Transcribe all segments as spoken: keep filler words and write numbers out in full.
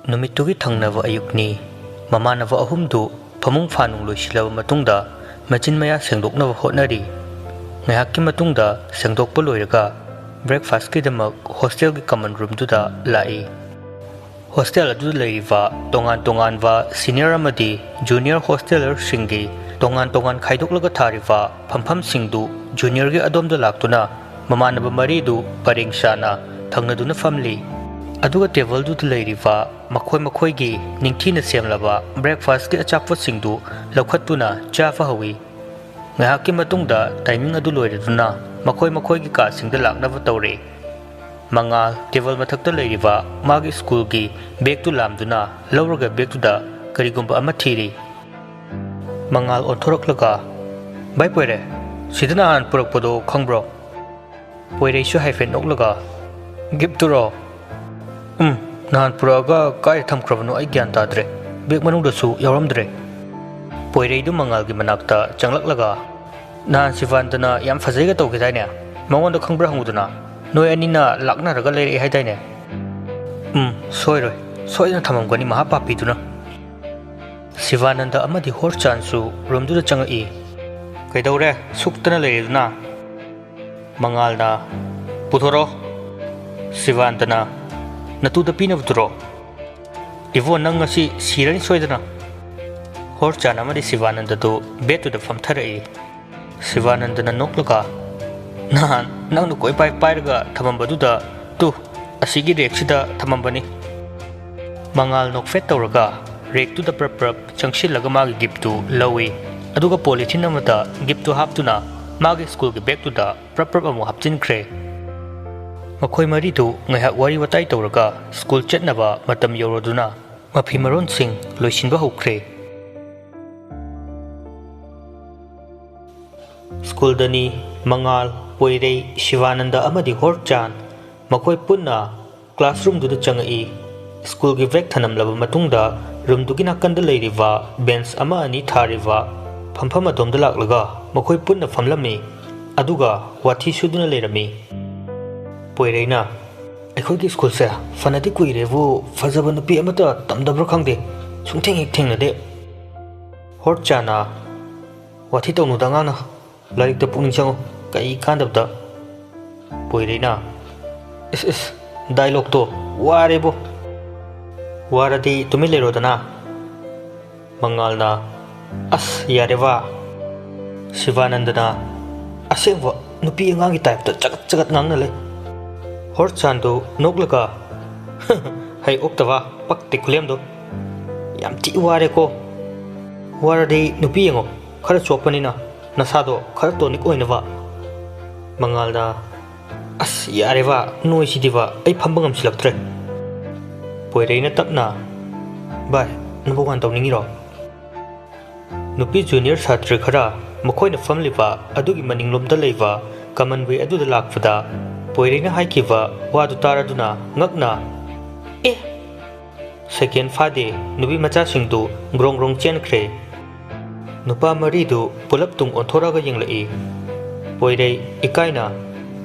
ꯅꯨꯃꯤꯠꯇꯨꯒꯤ ꯊꯪꯅꯕ ꯑꯌꯨꯛꯅꯤ꯫ ꯃꯃꯥꯟꯅꯕ ꯑꯍꯨꯝꯗꯨ ꯐꯃꯨꯡ ꯐꯥꯅꯨꯡ ꯂꯣꯏꯁꯤꯜꯂꯕ ꯃꯇꯨꯡꯗ ꯃꯆꯤꯟ ꯃꯌꯥ ꯁꯦꯡꯗꯣꯛꯅꯕ ꯍꯣꯠꯅꯔꯤ꯫ ꯉꯥꯏꯍꯥꯛꯀꯤ ꯃꯇꯨꯡꯗ ꯁꯦꯡꯗꯣꯛꯄ ꯂꯣꯏꯔꯒ breakfastꯀꯤꯗꯃꯛ hostelꯒꯤ common roomꯗꯨꯗ ꯂꯥꯛꯏ꯫ Hostel ꯑꯗꯨꯗ ꯂꯩꯔꯤꯕ ꯇꯣꯉꯥꯟ ꯇꯣꯉꯥꯟꯕ senior ꯑꯃꯗꯤ junior hostelerꯁꯤꯡꯒꯤ ꯇꯣꯉꯥꯟ ꯇꯣꯉꯥꯟ ꯈꯥꯏꯗꯣꯛꯂꯒ ꯊꯥꯔꯤꯕ ꯐꯝꯐꯝꯁꯤꯡꯗꯨ juniorꯒꯤ ꯑꯗꯣꯝꯗ ꯂꯥꯛꯇꯨꯅ ꯃꯃꯥꯟꯅꯕ ꯃꯔꯤꯗꯨ ꯄꯔꯦꯡ ꯁꯥꯅ ꯊꯪꯅꯗꯨꯅ ꯐꯝꯂꯤ꯫ ꯑꯗꯨꯒ tableꯗꯨꯗ ꯂꯩꯔꯤꯕ ꯃꯈꯣꯏ ꯃꯈꯣꯏꯒꯤ ꯅꯤꯡꯊꯤꯅ ꯁꯦꯝꯂꯕ breakfastꯀꯤ ꯑꯆꯥꯄꯣꯠꯁꯤꯡꯗꯨ ꯂꯧꯈꯠꯇꯨꯅ ꯆꯥꯕ ꯍꯧꯏ꯫ ꯉꯥꯏꯍꯥꯛꯀꯤ ꯃꯇꯨꯡꯗ timing ꯑꯗꯨ ꯂꯣꯏꯔꯗꯨꯅ ꯃꯈꯣꯏ ꯃꯈꯣꯏꯒꯤ ꯀꯥꯁꯤꯡꯗ ꯂꯥꯛꯅꯕ ꯇꯧꯔꯦ꯫ ꯃꯉꯥꯜ table ꯃꯊꯛꯇ ꯂꯩꯔꯤꯕ ꯃꯥꯒꯤ schoolꯒꯤ bagꯇꯨ ꯂꯥꯝꯗꯨꯅ ꯂꯧꯔꯒ bagꯇꯨꯗ ꯀꯔꯤꯒꯨꯝꯕ ꯑꯃ ꯊꯤꯔꯤ꯫ ꯃꯉꯥꯜ ꯑꯣꯟꯊꯣꯔꯛꯂꯒ, "ꯚꯥꯏ ꯄꯣꯏꯔꯦ, ꯁꯤꯗ ꯅꯍꯥꯟ ꯄꯨꯔꯛꯄꯗꯣ ꯈꯪꯕ꯭ꯔꯣ?" ꯄꯣꯏꯔꯩꯁꯨ ꯍꯥꯏꯐꯦꯠ ꯅꯣꯛꯂꯒ, "Giftꯇꯨꯔꯣ? ꯎꯝ, ꯅꯍꯥꯟ ꯄꯨꯔꯛꯑꯒ ꯀꯥꯏꯗ ꯊꯝꯈ꯭ꯔꯕꯅꯣ ꯑꯩ ꯒ꯭ꯌꯥꯟ ꯇꯥꯗ꯭ꯔꯦ꯫ Bag ꯃꯅꯨꯡꯗꯁꯨ ꯌꯥꯎꯔꯝꯗ꯭ꯔꯦ꯫" ꯄꯣꯏꯔꯩꯗꯨ ꯃꯉꯥꯜꯒꯤ ꯃꯅꯥꯛꯇ ꯆꯪꯂꯛꯂꯒ, "ꯅꯍꯥꯟ ꯁꯤꯕꯥꯟꯗꯅ ꯌꯥꯝ ꯐꯖꯩꯒ ꯇꯧꯈꯤꯗꯥꯏꯅꯦ? ꯃꯉꯣꯟꯗ ꯈꯪꯕ꯭ꯔꯥ ꯍꯪꯉꯨꯗꯅ꯫ ꯅꯣꯏ ꯑꯅꯤꯅ ꯂꯥꯛꯅꯔꯒ ꯂꯩꯔꯛꯑꯦ ꯍꯥꯏꯗꯥꯏꯅꯦ?" "ꯎꯝ, ꯁꯣꯏꯔꯣꯏ꯫ ꯁꯣꯏꯗꯅ ꯊꯝꯃꯝꯒꯅꯤ ꯃꯍꯥꯄꯥꯄꯤꯗꯨꯅ꯫" ꯁꯤꯕꯥꯅꯟꯗ ꯑꯃꯗꯤ ꯍꯣꯔꯆꯥꯟꯁꯨ roomꯗꯨꯗ ꯆꯪꯉꯛꯏ꯫ "ꯀꯩꯗꯧꯔꯦ? ꯁꯨꯛꯇꯅ ꯂꯩꯔꯤꯗꯨꯅ?" ꯃꯉꯥꯜꯅ, "ꯄꯨꯊꯣꯔꯛꯑꯣ꯫" ꯁꯤꯕꯥꯅꯟꯗꯅ, "ꯅꯇꯨꯗ ꯄꯤꯅꯕꯗꯨꯔꯣ?" "ꯏꯕꯣ, ꯅꯪ ꯉꯁꯤ ꯁꯤꯔꯅꯤ ꯁꯣꯏꯗꯅ꯫" ꯍꯣꯔꯆꯥꯟ ꯑꯃꯗꯤ ꯁꯤꯕꯥꯅꯟꯗꯗꯨ bedꯇꯨꯗ ꯐꯝꯊꯔꯛꯏ꯫ ꯁꯤꯕꯥꯅꯟꯗꯅ ꯅꯣꯛꯂꯒ, "ꯅꯍꯥꯟ ꯅꯪꯅ ꯀꯣꯏꯄꯥꯏ ꯄꯥꯏꯔꯒ ꯊꯝꯃꯝꯕꯗꯨꯗ, ꯇꯨ, ꯑꯁꯤꯒꯤ rackꯁꯤꯗ ꯊꯝꯃꯝꯕꯅꯤ꯫" ꯃꯉꯥꯜ ꯅꯣꯛꯐꯦꯠ ꯇꯧꯔꯒ rackꯇꯨꯗ ꯄ꯭ꯔꯞ ꯄ꯭ꯔꯞ ꯆꯪꯁꯤꯜꯂꯒ ꯃꯥꯒꯤ giftꯇꯨ ꯂꯧꯏ꯫ ꯑꯗꯨꯒ polythene ꯑꯃꯗ giftꯇꯨ ꯍꯥꯞꯇꯨꯅ ꯃꯥꯒꯤ schoolꯒꯤ bagꯇꯨꯗ ꯄ꯭ꯔꯞ ꯄ꯭ꯔꯞ ꯑꯃꯨꯛ ꯍꯥꯞꯆꯤꯟꯈ꯭ꯔꯦ꯫ ꯃꯈꯣꯏ ꯃꯔꯤꯗꯨ ꯉꯥꯏꯍꯥꯛ ꯋꯥꯔꯤ ꯋꯥꯇꯥꯏ ꯇꯧꯔꯒ school ꯆꯠꯅꯕ ꯃꯇꯝ ꯌꯧꯔꯗꯨꯅ ꯃꯐꯤ ꯃꯔꯣꯟꯁꯤꯡ ꯂꯣꯏꯁꯤꯟꯕ ꯍꯧꯈ꯭ꯔꯦ꯫ Schoolꯗꯅꯤ ꯃꯉꯥꯜ, ꯄꯣꯏꯔꯩ, ꯁꯤꯕꯥꯅꯟꯗ ꯑꯃꯗꯤ ꯍꯣꯔꯆꯥꯟ ꯃꯈꯣꯏ ꯄꯨꯟꯅ classroomꯗꯨꯗ ꯆꯪꯉꯛꯏ꯫ Schoolꯒꯤ bag ꯊꯅꯝꯂꯕ ꯃꯇꯨꯡꯗ roomꯗꯨꯒꯤ ꯅꯥꯀꯟꯗ ꯂꯩꯔꯤꯕ bench ꯑꯃ ꯑꯅꯤ ꯊꯥꯔꯤꯕ ꯐꯝꯐꯝ ꯑꯗꯣꯝꯗ ꯂꯥꯛꯂꯒ ꯃꯈꯣꯏ ꯄꯨꯟꯅ ꯐꯝꯂꯝꯃꯤ꯫ ꯑꯗꯨꯒ ꯋꯥꯊꯤ ꯁꯨꯗꯨꯅ ꯂꯩꯔꯝꯃꯤ꯫ ꯄꯣꯏꯔꯩꯅ, ꯑꯩꯈꯣꯏꯒꯤ ꯁ꯭ꯀꯨꯜꯁꯦ ꯐꯅꯗꯤ ꯀꯨꯏꯔꯦꯕꯨ, ꯐꯖꯕ ꯅꯨꯄꯤ ꯑꯃꯠꯇ ꯇꯝꯗꯕ꯭ꯔꯥ ꯈꯪꯗꯦ, ꯁꯨꯡꯊꯦꯡ ꯍꯦꯛ ꯊꯦꯡꯅꯗꯦ꯫ ꯍꯣꯔꯆꯥꯅ, "ꯋꯥꯊꯤ ꯇꯧꯅꯨꯗ ꯑꯉꯥꯡꯅ, ꯂꯥꯏꯔꯤꯛꯇ ꯄꯨꯛꯅꯤꯡ ꯆꯪꯉꯨ, ꯀꯩ ꯀꯥꯟꯗꯕꯗ"꯫ ꯄꯣꯏꯔꯩꯅ, "ꯏꯁ ꯏꯁ, ꯗꯥꯏꯂꯣꯛꯇꯣ ꯋꯥꯔꯦꯕꯣ꯫ ꯋꯥꯔꯗꯤ ꯇꯨꯃꯤꯟ ꯂꯩꯔꯣꯗꯅ"꯫ ꯃꯉꯥꯜꯅ, "ꯑꯁ, ꯌꯥꯔꯦ ꯋꯥ"꯫ ꯁꯤꯕꯥꯅꯟꯗꯅ, "ꯑꯁꯦꯡꯕ ꯅꯨꯄꯤ ꯑꯉꯥꯡꯒꯤ ꯇꯥꯏꯞꯇ ꯆꯒꯠ ꯆꯒꯠ ꯉꯥꯡꯅ ꯂꯩ"꯫ ꯍꯣꯔꯆꯥꯟꯗꯨ ꯅꯣꯛꯂꯒ, "ꯍꯩ ꯑꯣꯛꯇꯕ ꯄꯛꯇꯦ ꯈꯨꯂꯦꯝꯗꯣ꯫ ꯌꯥꯝ ꯊꯤ ꯋꯥꯔꯦꯀꯣ꯫ ꯋꯥꯔꯗꯤ ꯅꯨꯄꯤ ꯌꯦꯡꯉꯣ, ꯈꯔ ꯆꯣꯞꯄꯅꯤꯅ ꯅꯁꯥꯗꯣ ꯈꯔ ꯇꯣꯅꯤꯛ ꯑꯣꯏꯅꯕ"꯫ ꯃꯉꯥꯜꯅ, "ꯑꯁ, ꯌꯥꯔꯦꯕ, ꯅꯣꯏꯁꯤꯗꯤꯕ, ꯑꯩ ꯐꯝꯕ ꯉꯝꯁꯤꯜꯂꯛꯇ꯭ꯔꯦ"꯫ ꯄꯣꯏꯔꯩꯅ ꯇꯞꯅ, "ꯚꯥꯏ, number one ꯇꯧꯅꯤꯡꯉꯤꯔꯣ?" ꯅꯨꯄꯤ ꯖꯨꯅꯤꯌꯔ ꯁꯥꯇ꯭ꯔ ꯈꯔ ꯃꯈꯣꯏꯅ ꯐꯝꯂꯤꯕ ꯑꯗꯨꯒꯤ ꯃꯅꯤꯡꯂꯣꯝꯗ ꯂꯩꯕ common way ꯑꯗꯨꯗ ꯂꯥꯛꯄꯗ, ꯄꯣꯏꯔꯩꯅ ꯍꯥꯏꯈꯤꯕ ꯋꯥꯗꯨ ꯇꯥꯔꯗꯨꯅ ꯉꯛꯅ, "ꯑꯦ!" ꯁꯦꯀꯦꯟ ꯐꯥꯗꯦ, ꯅꯨꯄꯤ ꯃꯆꯥꯁꯤꯡꯗꯨ ꯒ꯭ꯔꯣꯡ ꯒ꯭ꯔꯣꯡ ꯆꯦꯟꯈ꯭ꯔꯦ꯫ ꯅꯨꯄꯥ ꯃꯔꯤꯗꯨ ꯄꯨꯂꯞ ꯇꯨꯡ ꯑꯣꯟꯊꯣꯔꯛꯑꯒ ꯌꯦꯡꯂꯛꯏ꯫ ꯄꯣꯏꯔꯩ ꯏꯀꯥꯏꯅ,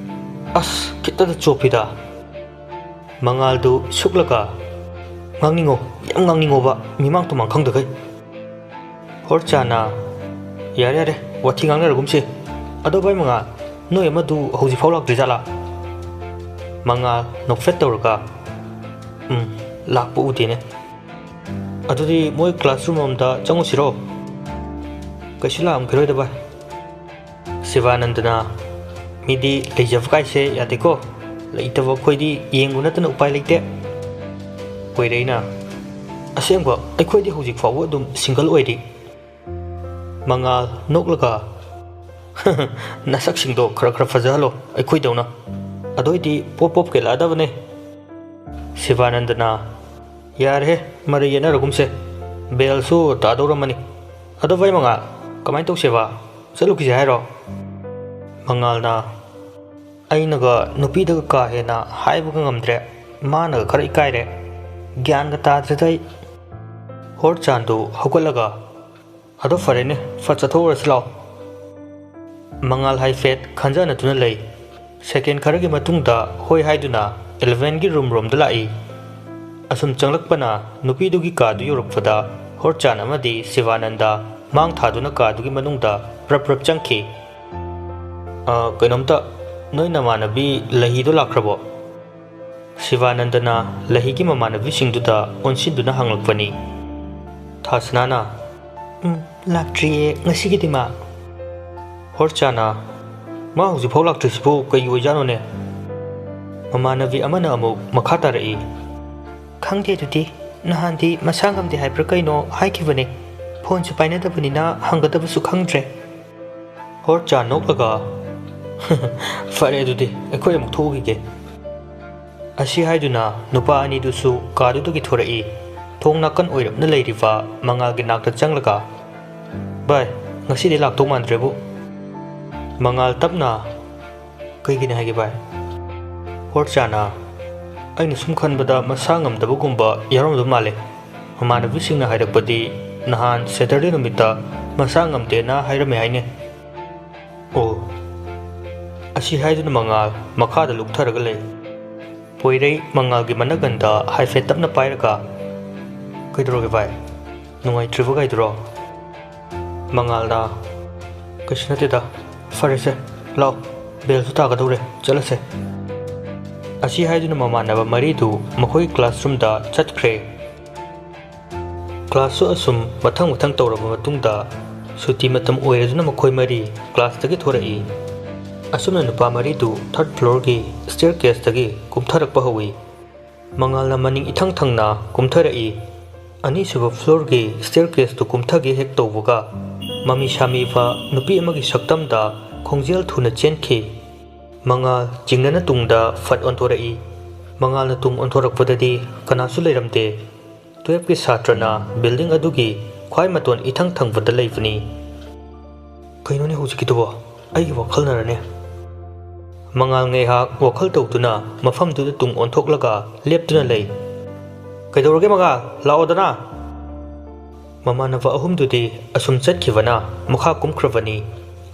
"ꯑꯁ, ꯈꯤꯇꯗ ꯆꯣꯞꯄꯤꯗ"꯫ ꯃꯉꯥꯜꯗꯨ ꯁꯨꯛꯂꯒ, "ꯉꯥꯡꯅꯤꯡꯉꯣ, ꯌꯥꯝ ꯉꯥꯡꯅꯤꯡꯉꯣꯕ, ꯃꯤꯃꯥꯡ ꯇꯨꯃꯥꯡ ꯈꯪꯗꯈꯩ"꯫ ꯍꯣꯔꯆꯥꯅ, "ꯌꯥꯔꯦ, ꯌꯥꯔꯦ, ꯋꯥꯊꯤ ꯉꯥꯡꯅꯔꯒꯨꯝꯁꯦ꯫ ꯑꯗꯣ ꯚꯥꯏ ꯃꯉꯥꯜ, ꯅꯣꯏ ꯑꯃꯗꯨ ꯍꯧꯖꯤꯛꯐꯥꯎ ꯂꯥꯛꯇ꯭ꯔꯤꯖꯥꯠꯂꯥ?" ꯃꯉꯥꯜ ꯅꯣꯛꯐꯦꯠ ꯇꯧꯔꯒ, "ꯎꯝ, ꯂꯥꯛꯄ ꯎꯗꯦꯅꯦ꯫ ꯑꯗꯨꯗꯤ ꯃꯣꯏ classroom ꯑꯃꯗ ꯆꯪꯉꯨꯁꯤꯔꯣ?" "ꯀꯩꯁꯨ ꯂꯥꯛꯑꯝꯈꯤꯔꯣꯏꯗ ꯚꯥꯏ"꯫ ꯁꯤꯕꯥꯅꯟꯗꯅ, "ꯃꯤꯗꯤ ꯂꯩꯖꯕ ꯀꯥꯏꯁꯦ ꯌꯥꯗꯦꯀꯣ꯫ ꯂꯩꯇꯕ ꯑꯩꯈꯣꯏꯗꯤ ꯌꯦꯡꯕ ꯅꯠꯇꯅ ꯎꯄꯥꯏ ꯂꯩꯇꯦ"꯫ ꯄꯣꯏꯔꯩꯅ, "ꯑꯁꯦꯡꯕ, ꯑꯩꯈꯣꯏꯗꯤ ꯍꯧꯖꯤꯛ ꯐꯥꯎꯕ ꯑꯗꯨꯝ single ꯑꯣꯏꯔꯤ"꯫ ꯃꯉꯥꯜ ꯅꯣꯛꯂꯒ, "ꯅꯁꯛꯁꯤꯡꯗꯣ ꯈꯔ ꯈꯔ ꯐꯖꯍꯜꯂꯣ ꯑꯩꯈꯣꯏꯗꯧꯅ꯫ ꯑꯗꯣꯏꯗꯤ ꯄꯣꯞ ꯄꯣꯞ ꯀꯦꯜꯂꯛꯑꯗꯕꯅꯦ"꯫ ꯁꯤꯕꯥꯅꯟꯗꯅ, "ꯌꯥꯔꯦꯍꯦ, ꯃꯔꯩ ꯌꯦꯠꯅꯔꯒꯨꯝꯁꯦ꯫ Bellꯁꯨ ꯇꯥꯗꯧꯔꯝꯃꯅꯤ꯫ ꯑꯗꯣ ꯚꯥꯏ ꯃꯉꯥꯜ, ꯀꯃꯥꯏꯅ ꯇꯧꯁꯦꯕ? ꯆꯠꯂꯨꯈꯤꯁꯦ ꯍꯥꯏꯔꯣ?" ꯃꯉꯥꯜꯅ, "ꯑꯩꯅꯒ ꯅꯨꯄꯤꯗꯒ ꯀꯥ ꯍꯦꯟꯅ ꯍꯥꯏꯕꯒ ꯉꯝꯗ꯭ꯔꯦ꯫ ꯃꯥꯅꯒ ꯈꯔ ꯏꯀꯥꯏꯔꯦ꯫ ꯒ꯭ꯌꯥꯟꯒ ꯇꯥꯗ꯭ꯔꯦꯗ ꯑꯩ"꯫ ꯍꯣꯔꯆꯥꯟꯗꯨ ꯍꯧꯒꯠꯂꯒ, "ꯑꯗꯣ ꯐꯔꯦꯅꯦ, ꯐꯠ ꯆꯠꯊꯣꯛꯎꯔꯁꯤ ꯂꯥꯛꯑꯣ"꯫ ꯃꯉꯥꯜ ꯍꯥꯏꯐꯦꯠ ꯈꯟꯖꯅꯗꯨꯅ ꯂꯩ꯫ ꯁꯦꯀꯦꯟ ꯈꯔꯒꯤ ꯃꯇꯨꯡꯗ ꯍꯣꯏ ꯍꯥꯏꯗꯨꯅ ꯏꯂꯦꯚꯦꯟꯒꯤ ꯔꯨꯝ ꯔꯣꯝꯗ ꯂꯥꯛꯏ꯫ ꯑꯁꯨꯝ ꯆꯪꯂꯛꯄꯅ ꯅꯨꯄꯤꯗꯨꯒꯤ ꯀꯥꯗꯨ ꯌꯧꯔꯛꯄꯗ ꯍꯣꯔꯆꯥꯟ ꯑꯃꯗꯤ ꯁꯤꯕꯥꯅꯟꯗ ꯃꯥꯡ ꯊꯥꯗꯨꯅ ꯀꯥꯗꯨꯒꯤ ꯃꯅꯨꯡꯗ ꯄ꯭ꯔꯞ ꯄ꯭ꯔꯞ ꯆꯪꯈꯤ꯫ "ꯑ, ꯀꯩꯅꯣꯝꯇ, ꯅꯣꯏ ꯅꯃꯥꯟꯅꯕꯤ ꯂꯍꯤꯗꯣ ꯂꯥꯛꯈ꯭ꯔꯕꯣ?" ꯁꯤꯕꯥꯅꯟꯗꯅ ꯂꯍꯤꯒꯤ ꯃꯃꯥꯟꯅꯕꯤꯁꯤꯡꯗꯨꯗ ꯑꯣꯟꯁꯤꯟꯗꯨꯅ ꯍꯪꯂꯛꯄꯅꯤ꯫ ꯊꯥꯁꯅꯥꯅ, "ꯎꯝ, ꯂꯥꯛꯇ꯭ꯔꯤꯌꯦ ꯉꯁꯤꯒꯤꯗꯤ ꯃꯥ꯫" ꯍꯣꯔꯆꯥꯅ, "ꯃꯥ ꯍꯧꯖꯤꯛꯐꯥꯎ ꯂꯥꯛꯇ꯭ꯔꯤꯁꯤꯕꯨ ꯀꯩꯒꯤ ꯑꯣꯏꯖꯥꯠꯅꯣꯅꯦ?" ꯃꯃꯥꯟꯅꯕꯤ ꯑꯃꯅ ꯑꯃꯨꯛ ꯃꯈꯥ ꯇꯥꯔꯛꯏ꯫ "ꯈꯪꯗꯦ ꯑꯗꯨꯗꯤ, ꯅꯍꯥꯟꯗꯤ ꯃꯁꯥ ꯉꯝꯗꯦ ꯍꯥꯏꯕ꯭ꯔꯥ ꯀꯩꯅꯣ ꯍꯥꯏꯈꯤꯕꯅꯦ꯫ ꯐꯣꯟꯁꯨ ꯄꯥꯏꯅꯗꯕꯅꯤꯅ ꯍꯪꯒꯗꯕꯁꯨ ꯈꯪꯗ꯭ꯔꯦ꯫" ꯍꯣꯔꯆꯥ ꯅꯣꯛꯂꯒ, "ꯐꯔꯦ ꯑꯗꯨꯗꯤ, ꯑꯩꯈꯣꯏ ꯑꯃꯨꯛ ꯊꯣꯛꯎꯈꯤꯒꯦ꯫" ꯑꯁꯤ ꯍꯥꯏꯗꯨꯅ ꯅꯨꯄꯥ ꯑꯅꯤꯗꯨꯁꯨ ꯀꯥꯗꯨꯗꯒꯤ ꯊꯣꯔꯛꯏ꯫ ꯊꯣꯡ ꯅꯥꯀꯟ ꯑꯣꯏꯔꯞꯅ ꯂꯩꯔꯤꯕ ꯃꯉꯥꯜꯒꯤ ꯅꯥꯛꯇ ꯆꯪꯂꯒ, "ꯚꯥꯏ, ꯉꯁꯤꯗꯤ ꯂꯥꯛꯇꯧ ꯃꯥꯟꯗ꯭ꯔꯦꯕꯨ꯫" ꯃꯉꯥꯜ ꯇꯞꯅ, "ꯀꯩꯒꯤꯅꯤ ꯍꯥꯏꯒꯦ ꯚꯥꯏ?" ꯍꯣꯔꯆꯥꯅ, "ꯑꯩꯅ ꯁꯨꯝ ꯈꯟꯕꯗ ꯃꯁꯥ ꯉꯝꯗꯕꯒꯨꯝꯕ ꯌꯥꯎꯔꯝꯗꯧ ꯃꯥꯜꯂꯦ꯫ ꯃꯃꯥꯟꯅꯕꯤꯁꯤꯡꯅ ꯍꯥꯏꯔꯛꯄꯗꯤ ꯅꯍꯥꯟ ꯁꯦꯇꯔꯗꯦ ꯅꯨꯃꯤꯠꯇ ꯃꯁꯥ ꯉꯝꯗꯦꯅ ꯍꯥꯏꯔꯝꯃꯦ ꯍꯥꯏꯅꯦ꯫" ꯑꯣ꯫ ꯑꯁꯤ ꯍꯥꯏꯗꯨꯅ ꯃꯉꯥꯜ ꯃꯈꯥꯗ ꯂꯨꯞꯊꯔꯒ ꯂꯩ꯫ ꯄꯣꯏꯔꯩ ꯃꯉꯥꯜꯒꯤ ꯃꯅꯒꯟꯗ ꯍꯥꯏꯐꯦꯠ ꯇꯞꯅ ꯄꯥꯏꯔꯒ, "ꯀꯩꯗꯧꯔꯒꯦ ꯚꯥꯏ? ꯅꯨꯡꯉꯥꯏꯇ꯭ꯔꯤꯕ ꯀꯥꯏꯗꯨꯔꯣ?" ꯃꯉꯥꯜꯅ, "ꯀꯩꯁꯨ ꯅꯠꯇꯦꯗ, ꯐꯔꯦꯁꯦ, ꯂꯥꯛꯑꯣ, ꯕꯦꯜꯁꯨ ꯇꯥꯒꯗꯧꯔꯦ, ꯆꯠꯂꯁꯦ꯫" ꯑꯁꯤ ꯍꯥꯏꯗꯨꯅ ꯃꯃꯥꯟꯅꯕ ꯃꯔꯤꯗꯨ ꯃꯈꯣꯏ ꯀ꯭ꯂꯥꯁꯔꯨꯝꯗ ꯆꯠꯈ꯭ꯔꯦ꯫ ꯀ꯭ꯂꯥꯁꯁꯨ ꯑꯁꯨꯝ ꯃꯊꯪ ꯃꯊꯪ ꯇꯧꯔꯕ ꯃꯇꯨꯡꯗ, ꯁꯨꯇꯤ ꯃꯇꯝ ꯑꯣꯏꯔꯗꯨꯅ ꯃꯈꯣꯏ ꯃꯔꯤ ꯀ꯭ꯂꯥꯁꯇꯒꯤ ꯊꯣꯔꯛꯏ꯫ ꯑꯁꯨꯝꯅ ꯅꯨꯄꯥ ꯃꯔꯤꯗꯨ ꯊꯥꯔꯠ ꯐ꯭ꯂꯣꯔꯒꯤ ꯁ꯭ꯇꯦꯌꯔ ꯀꯦꯁꯇꯒꯤ ꯀꯨꯝꯊꯔꯛꯄ ꯍꯧꯏ꯫ ꯃꯉꯥꯜꯅ ꯃꯅꯤꯡ ꯏꯊꯪ ꯊꯪꯅ ꯀꯨꯝꯊꯔꯛꯏ꯫ ꯑꯅꯤꯁꯨꯕ ꯐ꯭ꯂꯣꯔꯒꯤ ꯁ꯭ꯇꯦꯌꯔ ꯀꯦꯁꯇꯨ ꯀꯨꯝꯊꯒꯦ ꯍꯦꯛ ꯇꯧꯕꯒ, ꯃꯃꯤ ꯁꯥꯃꯤꯕ ꯅꯨꯄꯤ ꯑꯃꯒꯤ ꯁꯛꯇꯝꯗ ꯈꯣꯡꯖꯦꯜ ꯊꯨꯅ ꯆꯦꯟꯈꯤ꯫ ꯃꯉꯥꯜ ꯆꯤꯡꯅꯅ ꯇꯨꯡꯗ ꯐꯠ ꯑꯣꯟꯊꯣꯔꯛꯏ꯫ ꯃꯉꯥꯜꯅ ꯇꯨꯡ ꯑꯣꯟꯊꯣꯔꯛꯄꯗꯗꯤ ꯀꯅꯥꯁꯨ ꯂꯩꯔꯝꯗꯦ꯫ ꯇꯨꯌꯦꯜꯐꯀꯤ ꯁꯥꯇ꯭ꯔꯅ ꯕꯤꯜꯗꯤꯡ ꯑꯗꯨꯒꯤ ꯈ꯭ꯋꯥꯏ ꯃꯇꯣꯟ ꯏꯊꯪ ꯊꯪꯕꯗ ꯂꯩꯕꯅꯤ꯫ "ꯀꯩꯅꯣꯅꯦ ꯍꯧꯖꯤꯛꯀꯤꯗꯨꯕꯣ? ꯑꯩꯒꯤ ꯋꯥꯈꯜꯅꯔꯅꯦ?" ꯃꯉꯥꯜ ꯉꯥꯏꯍꯥꯛ ꯋꯥꯈꯜ ꯇꯧꯗꯨꯅ ꯃꯐꯝꯗꯨꯗ ꯇꯨꯡ ꯑꯣꯟꯊꯣꯛꯂꯒ ꯂꯦꯞꯇꯨꯅ ꯂꯩ꯫ "ꯀꯩꯗꯧꯔꯒꯦ ꯃꯉꯥꯜ? ꯂꯥꯛꯑꯣꯗꯅ!" ꯃꯃꯥꯟꯅꯕ ꯑꯍꯨꯝꯗꯨꯗꯤ ꯑꯁꯨꯝ ꯆꯠꯈꯤꯕꯅ ꯃꯈꯥ ꯀꯨꯝꯈ꯭ꯔꯕꯅꯤ꯫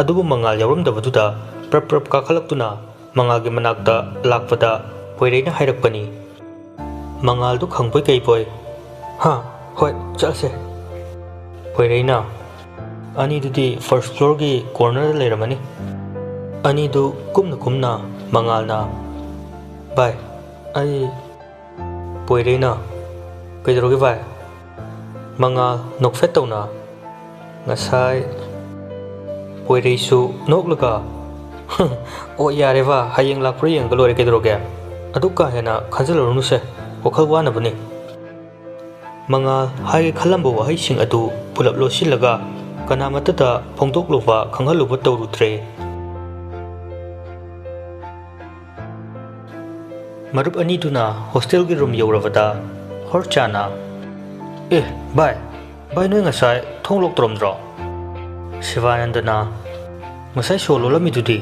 ꯑꯗꯨꯕꯨ ꯃꯉꯥꯜ ꯌꯥꯎꯔꯝꯗꯕꯗꯨꯗ ꯄ꯭ꯔꯞ ꯄ꯭ꯔꯞ ꯀꯥꯈꯠꯂꯛꯇꯨꯅ ꯃꯉꯥꯜꯒꯤ ꯃꯅꯥꯛꯇ ꯂꯥꯛꯄꯗ, ꯄꯣꯏꯔꯩꯅ ꯍꯥꯏꯔꯛꯄꯅꯤ꯫ ꯃꯉꯥꯜꯗꯨ ꯈꯪꯕꯣꯏ ꯀꯩꯕꯣꯏ, "ꯍꯥ, ꯍꯣꯏ, ꯆꯠꯂꯁꯦ꯫" ꯄꯣꯏꯔꯩꯅ, "ꯑꯅꯤꯗꯨꯗꯤ first floorꯒꯤ cornerꯗ ꯂꯩꯔꯝꯃꯅꯤ꯫" ꯑꯅꯤꯗꯨ ꯀꯨꯝꯅ ꯀꯨꯝꯅ ꯃꯉꯥꯜꯅ, "ꯚꯥꯏ, ꯑꯩ" ꯄꯣꯏꯔꯩꯅ, "ꯀꯩꯗꯧꯔꯒꯦ ꯚꯥꯏ?" ꯃꯉꯥꯜ ꯅꯣꯛꯐꯦꯠ ꯇꯧꯅ, "ꯉꯁꯥꯏ" ꯄꯣꯏꯔꯩꯁꯨ ꯅꯣꯛꯂꯒ, "ꯑꯣ, ꯌꯥꯔꯦ ꯚꯥꯏ, ꯍꯌꯦꯡ ꯂꯥꯛꯄ꯭ꯔꯥ ꯌꯦꯡꯉꯒ ꯂꯣꯏꯔꯦ, ꯀꯩꯗꯧꯔꯒꯦ? ꯑꯗꯨ ꯀꯥ ꯍꯦꯟꯅ ꯈꯟꯖꯤꯜꯂꯨꯔꯅꯨꯁꯦ, ꯋꯥꯈꯜ ꯋꯥꯅꯕꯅꯤ꯫" ꯃꯉꯥꯜ ꯍꯥꯏꯒꯦ ꯈꯜꯂꯝꯕ ꯋꯥꯍꯩꯁꯤꯡ ꯑꯗꯨ ꯄꯨꯂꯞ ꯂꯣꯠꯁꯤꯜꯂꯒ ꯀꯅꯥꯃꯠꯇꯗ ꯐꯣꯡꯗꯣꯛꯂꯨꯕ, ꯈꯪꯍꯜꯂꯨꯕ ꯇꯧꯔꯨꯗ꯭ꯔꯦ꯫ ꯃꯔꯨꯞ ꯑꯅꯤꯗꯨꯅ hostelꯒꯤ room ꯌꯧꯔꯕꯗ ꯍꯣꯔꯆꯥꯅ, "ꯑꯦ, ꯚꯥꯏ, ꯚꯥꯏ, ꯅꯣꯏ ꯉꯁꯥꯏ ꯊꯣꯡ lock ꯇꯧꯔꯝꯗ꯭ꯔꯣ?" ꯁꯤꯕꯥꯅꯟꯗꯅ, "ꯉꯁꯥꯏ ꯁꯣ ꯂꯣꯜꯂꯝꯃꯤꯗꯨꯗꯤ?"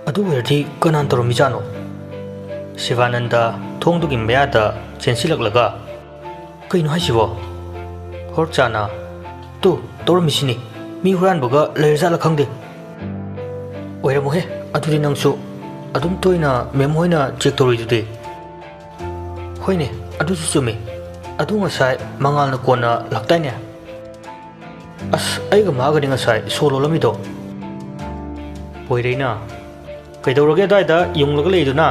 "ꯑꯗꯨ ꯑꯣꯏꯔꯗꯤ ꯀꯅꯥꯅ ꯇꯧꯔꯝꯃꯤꯖꯥꯠꯅꯣ?" ꯁꯤꯕꯥꯅꯟꯗ ꯊꯣꯡꯗꯨꯒꯤ ꯃꯌꯥꯗ ꯆꯦꯟꯁꯤꯜꯂꯛꯂꯒ, "ꯀꯩꯅꯣ ꯍꯥꯏꯁꯤꯕꯣ?" ꯍꯣꯔꯆꯥꯅ, "ꯇꯨ, ꯇꯧꯔꯝꯃꯤꯁꯤꯅꯤ꯫ ꯃꯤ ꯍꯨꯔꯥꯟꯕꯒ ꯂꯩꯔꯖꯥꯠꯂ ꯈꯪꯗꯦ꯫" "ꯑꯣꯏꯔꯝꯃꯣꯍꯦ, ꯑꯗꯨꯗꯤ ꯅꯪꯁꯨ꯫ ꯑꯗꯨꯝ ꯇꯣꯏꯅ ꯃꯦꯝ ꯍꯣꯏꯅ check ꯇꯧꯔꯤꯗꯨꯗꯤ꯫" "ꯍꯣꯏꯅꯦ, ꯑꯗꯨꯁꯨ ꯆꯨꯝꯃꯤ꯫ ꯑꯗꯨ ꯉꯁꯥꯏ ꯃꯉꯥꯜꯅ ꯀꯣꯟꯅ ꯂꯥꯛꯇꯥꯏꯅꯦ?" "ꯑꯁ, ꯑꯩꯒ ꯃꯥꯒꯅꯤ ꯉꯁꯥꯏ ꯁꯣ ꯂꯣꯜꯂꯝꯃꯤꯗꯣ꯫" ꯄꯣꯏꯔꯩꯅ, "ꯀꯩꯗꯧꯔꯒꯦ ꯑꯗꯥꯏꯗ ꯌꯨꯡꯂꯒ ꯂꯩꯗꯨꯅ?"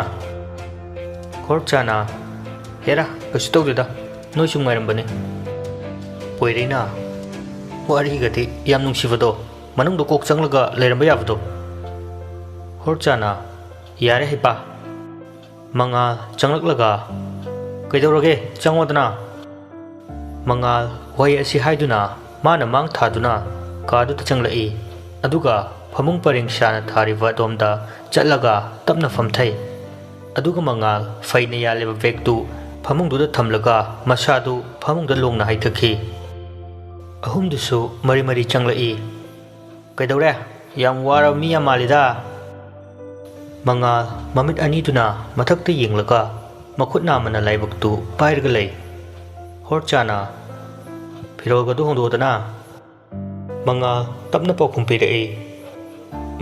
ꯍꯣꯔꯆꯥꯅ, "ꯍꯦꯔꯥ, ꯀꯩꯁꯨ ꯇꯧꯗꯦꯗ, ꯅꯣꯏ ꯁꯨꯝ ꯉꯥꯏꯔꯝꯕꯅꯤ꯫" ꯄꯣꯏꯔꯩꯅ, "ꯋꯥꯔꯤꯒꯗꯤ ꯌꯥꯝ ꯅꯨꯡꯁꯤꯕꯗꯣ, ꯃꯅꯨꯡꯗ ꯀꯣꯛ ꯆꯪꯂꯒ ꯂꯩꯔꯝꯕ ꯌꯥꯕꯗꯣ꯫" ꯍꯣꯔꯆꯥꯅ, "ꯌꯥꯔꯦ ꯍꯩꯄꯥ꯫" ꯃꯉꯥꯜ ꯆꯪꯂꯛꯂꯒ, "ꯀꯩꯗꯧꯔꯒꯦ? ꯆꯪꯉꯣꯗꯅ꯫" ꯃꯉꯥꯜ ꯋꯥꯍꯩ ꯑꯁꯤ ꯍꯥꯏꯗꯨꯅ ꯃꯥꯅ ꯃꯥꯡ ꯊꯥꯗꯨꯅ ꯀꯥꯗꯨꯗ ꯆꯪꯂꯛꯏ꯫ ꯑꯗꯨꯒ ꯐꯃꯨꯡ ꯄꯔꯦꯡ ꯁꯥꯅ ꯊꯥꯔꯤꯕ ꯑꯗꯣꯝꯗ ꯆꯠꯂꯒ ꯇꯞꯅ ꯐꯝꯊꯩ꯫ ꯑꯗꯨꯒ ꯃꯉꯥꯜ ꯐꯩꯅ ꯌꯥꯜꯂꯤꯕ bagꯇꯨ ꯐꯃꯨꯡꯗꯨꯗ ꯊꯝꯂꯒ ꯃꯁꯥꯗꯨ ꯐꯃꯨꯡꯗ ꯂꯣꯡꯅ ꯍꯩꯊꯈꯤ꯫ ꯑꯍꯨꯝꯗꯨꯁꯨ ꯃꯔꯤ ꯃꯔꯤ ꯆꯪꯂꯛꯏ꯫ "ꯀꯩꯗꯧꯔꯦ? ꯌꯥꯝ ꯋꯥꯔꯕ ꯃꯤ ꯌꯥꯝ ꯃꯥꯜꯂꯤꯗ꯫" ꯃꯉꯥꯜ ꯃꯃꯤꯠ ꯑꯅꯤꯗꯨꯅ ꯃꯊꯛꯇ ꯌꯦꯡꯂꯒ ꯃꯈꯨꯠ ꯅꯥꯝꯃꯅ ꯂꯥꯏꯕꯛꯇꯨ ꯄꯥꯏꯔꯒ ꯂꯩ꯫ ꯍꯣꯔꯆꯥꯅ, "ꯐꯤꯔꯣꯜꯒꯗꯨ ꯍꯣꯡꯗꯣꯛꯑꯣꯗꯅ꯫" ꯃꯉꯥꯜ ꯇꯞꯅ ꯄꯥꯎꯈꯨꯝ ꯄꯤꯔꯛꯏ,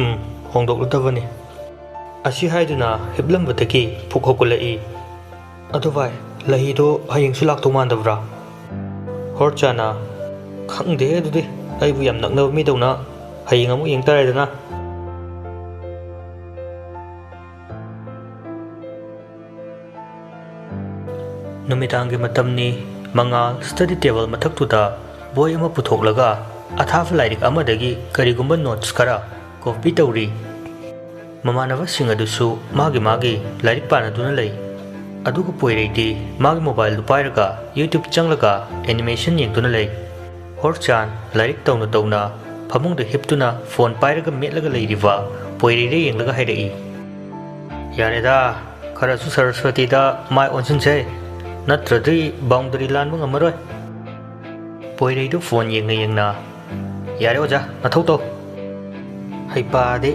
"ꯎꯝ, ꯍꯣꯡꯗꯣꯛꯂꯗꯕꯅꯤ꯫" ꯑꯁꯤ ꯍꯥꯏꯗꯨꯅ ꯍꯤꯞꯂꯝꯕꯗꯒꯤ ꯐꯨꯛ ꯍꯧꯒꯠꯂꯛꯏ꯫ "ꯑꯗꯨ ꯚꯥꯏ, ꯂꯍꯤꯗꯣ ꯍꯌꯦꯡꯁꯨ ꯂꯥꯛꯇꯧ ꯃꯥꯟꯗꯕ꯭ꯔꯥ?" ꯍꯣꯔꯆꯥꯅ, "ꯈꯪꯗꯦ ꯑꯗꯨꯗꯤ, ꯑꯩꯕꯨ ꯌꯥꯝ ꯅꯛꯅꯕ ꯃꯤꯗꯧꯅ꯫ ꯍꯌꯦꯡ ꯑꯃꯨꯛ ꯌꯦꯡ ꯇꯥꯔꯦꯗꯅ꯫" ꯅꯨꯃꯤꯗꯥꯡꯒꯤ ꯃꯇꯝꯅꯤ꯫ ꯃꯉꯥꯜ ꯁ꯭ꯇꯗꯤ ꯇꯦꯕꯜ ꯃꯊꯛꯇꯨꯗ ꯕꯣꯏ ꯑꯃ ꯄꯨꯊꯣꯛꯂꯒ ꯑꯊꯥꯕ ꯂꯥꯏꯔꯤꯛ ꯑꯃꯗꯒꯤ ꯀꯔꯤꯒꯨꯝꯕ ꯅꯣꯠꯁ ꯈꯔ ꯀꯣꯄꯤ ꯇꯧꯔꯤ꯫ ꯃꯃꯥꯟꯅꯕꯁꯤꯡ ꯑꯗꯨꯁꯨ ꯃꯥꯒꯤ ꯃꯥꯒꯤ ꯂꯥꯏꯔꯤꯛ ꯄꯥꯅꯗꯨꯅ ꯂꯩ꯫ ꯑꯗꯨꯒ ꯄꯣꯏꯔꯩꯗꯤ ꯃꯥꯒꯤ ꯃꯣꯕꯥꯏꯜꯗꯨ ꯄꯥꯏꯔꯒ YouTube ꯆꯪꯂꯒ ꯑꯦꯅꯤꯃꯦꯁꯟ ꯌꯦꯡꯗꯨꯅ ꯂꯩ꯫ ꯍꯣꯔꯆꯥꯟ ꯂꯥꯏꯔꯤꯛ ꯇꯧꯅ ꯇꯧꯅ ꯐꯃꯨꯡꯗ ꯍꯤꯞꯇꯨꯅ ꯐꯣꯟ ꯄꯥꯏꯔꯒ ꯃꯦꯠꯂꯒ ꯂꯩꯔꯤꯕ ꯄꯣꯏꯔꯩꯗ ꯌꯦꯡꯂꯒ ꯍꯥꯏꯔꯛꯏ, "ꯌꯥꯔꯦꯗ, ꯈꯔꯁꯨ ꯁꯔꯁ꯭ꯋꯇꯤꯗ ꯃꯥꯏ ꯑꯣꯟꯁꯤꯟꯁꯦ, ꯅꯠꯇ꯭ꯔꯗꯤ ꯕꯥꯎꯟꯗꯔꯤ ꯂꯥꯟꯕ ꯉꯝꯃꯔꯣꯏ꯫" ꯄꯣꯏꯔꯩꯗꯨ ꯐꯣꯟ ꯌꯦꯡꯅ ꯌꯦꯡꯅ, "ꯌꯥꯔꯦ ꯑꯣꯖꯥ, ꯅꯊꯧ ꯇꯧ꯫" ꯍꯩꯄꯥꯗꯤ꯫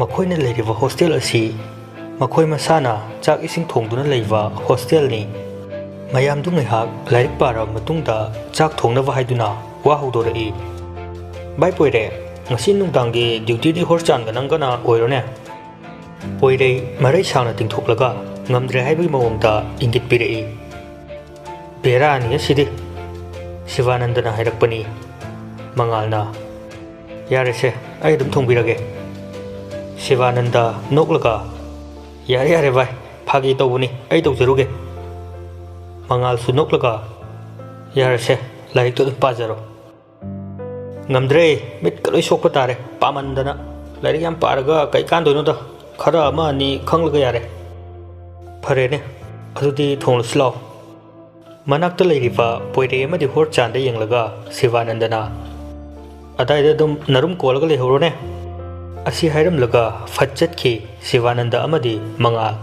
ꯃꯈꯣꯏꯅ ꯂꯩꯔꯤꯕ ꯍꯣꯁꯇꯦꯜ ꯑꯁꯤ ꯃꯈꯣꯏ ꯃꯁꯥꯅ ꯆꯥꯛ ꯏꯁꯤꯡ ꯊꯣꯡꯗꯨꯅ ꯂꯩꯕ ꯍꯣꯁꯇꯦꯜꯅꯤ꯫ ꯃꯌꯥꯝꯗꯨ ꯉꯥꯏꯍꯥꯛ ꯂꯥꯏꯔꯤꯛ ꯄꯥꯔꯕ ꯃꯇꯨꯡꯗ ꯆꯥꯛ ꯊꯣꯡꯅꯕ ꯍꯥꯏꯗꯨꯅ ꯋꯥ ꯍꯧꯗꯣꯔꯛꯏ꯫ "ꯚꯥꯏ ꯄꯣꯏꯔꯦ, ꯉꯁꯤ ꯅꯨꯡꯗꯥꯡꯒꯤ ꯗ꯭ꯌꯨꯇꯤꯗꯤ ꯍꯣꯔꯆꯥꯟꯒ ꯅꯪꯒꯅ ꯑꯣꯏꯔꯣꯅꯦ?" ꯄꯣꯏꯔꯩ ꯃꯔꯩ ꯁꯥꯡꯅ ꯇꯤꯡꯊꯣꯛꯂꯒ ꯉꯝꯗ꯭ꯔꯦ ꯍꯥꯏꯕꯒꯤ ꯃꯑꯣꯡꯗ ꯏꯪꯒꯤꯠ ꯄꯤꯔꯛꯏ꯫ "ꯕꯦꯔꯥꯅꯤ ꯑꯁꯤꯗꯤ꯫" ꯁꯤꯕꯥꯅꯟꯗꯅ ꯍꯥꯏꯔꯛꯄꯅꯤ꯫ ꯃꯉꯥꯜꯅ, "ꯌꯥꯔꯦꯁꯦ, ꯑꯩ ꯑꯗꯨꯝ ꯊꯣꯡꯕꯤꯔꯒꯦ꯫" ꯁꯤꯕꯥꯅꯟꯗ ꯅꯣꯛꯂꯒ, "ꯌꯥꯔꯦ ꯌꯥꯔꯦ ꯚꯥꯏ, ꯐꯥꯒꯤ ꯇꯧꯕꯅꯤ, ꯑꯩ ꯇꯧꯖꯔꯨꯒꯦ꯫" ꯃꯉꯥꯜꯁꯨ ꯅꯣꯛꯂꯒ, "ꯌꯥꯔꯦꯁꯦ, ꯂꯥꯏꯔꯤꯛꯇꯣ ꯑꯗꯨꯝ ꯄꯥꯖꯔꯣ꯫" "ꯉꯝꯗ꯭ꯔꯦ, ꯃꯤꯠꯀ ꯂꯣꯏ ꯁꯣꯛꯄ ꯇꯥꯔꯦ, ꯄꯥꯃꯟꯗꯅ꯫ ꯂꯥꯏꯔꯤꯛ ꯌꯥꯝ ꯄꯥꯔꯒ ꯀꯩ ꯀꯥꯟꯗꯣꯏꯅꯣꯗ, ꯈꯔ ꯑꯃ ꯑꯅꯤ ꯈꯪꯂꯒ ꯌꯥꯔꯦ꯫" "ꯐꯔꯦꯅꯦ, ꯑꯗꯨꯗꯤ ꯊꯣꯡꯂꯁꯤ ꯂꯥꯎ꯫" ꯃꯅꯥꯛꯇ ꯂꯩꯔꯤꯕ ꯄꯣꯏꯔꯩ ꯑꯃꯗꯤ ꯍꯣꯔꯆꯥꯟꯗ ꯌꯦꯡꯂꯒ ꯁꯤꯕꯥꯅꯟꯗꯅ, "ꯑꯗꯥꯏꯗ ꯑꯗꯨꯝ ꯅꯔꯨꯝ ꯀꯣꯜꯂꯒ ꯂꯩꯍꯧꯔꯣꯅꯦ꯫" ꯑꯁꯤ ꯍꯥꯏꯔꯝꯂꯒ ꯐꯠ ꯆꯠꯈꯤ ꯁꯤꯕꯥꯅꯟꯗ ꯑꯃꯗꯤ ꯃꯉꯥꯜ꯫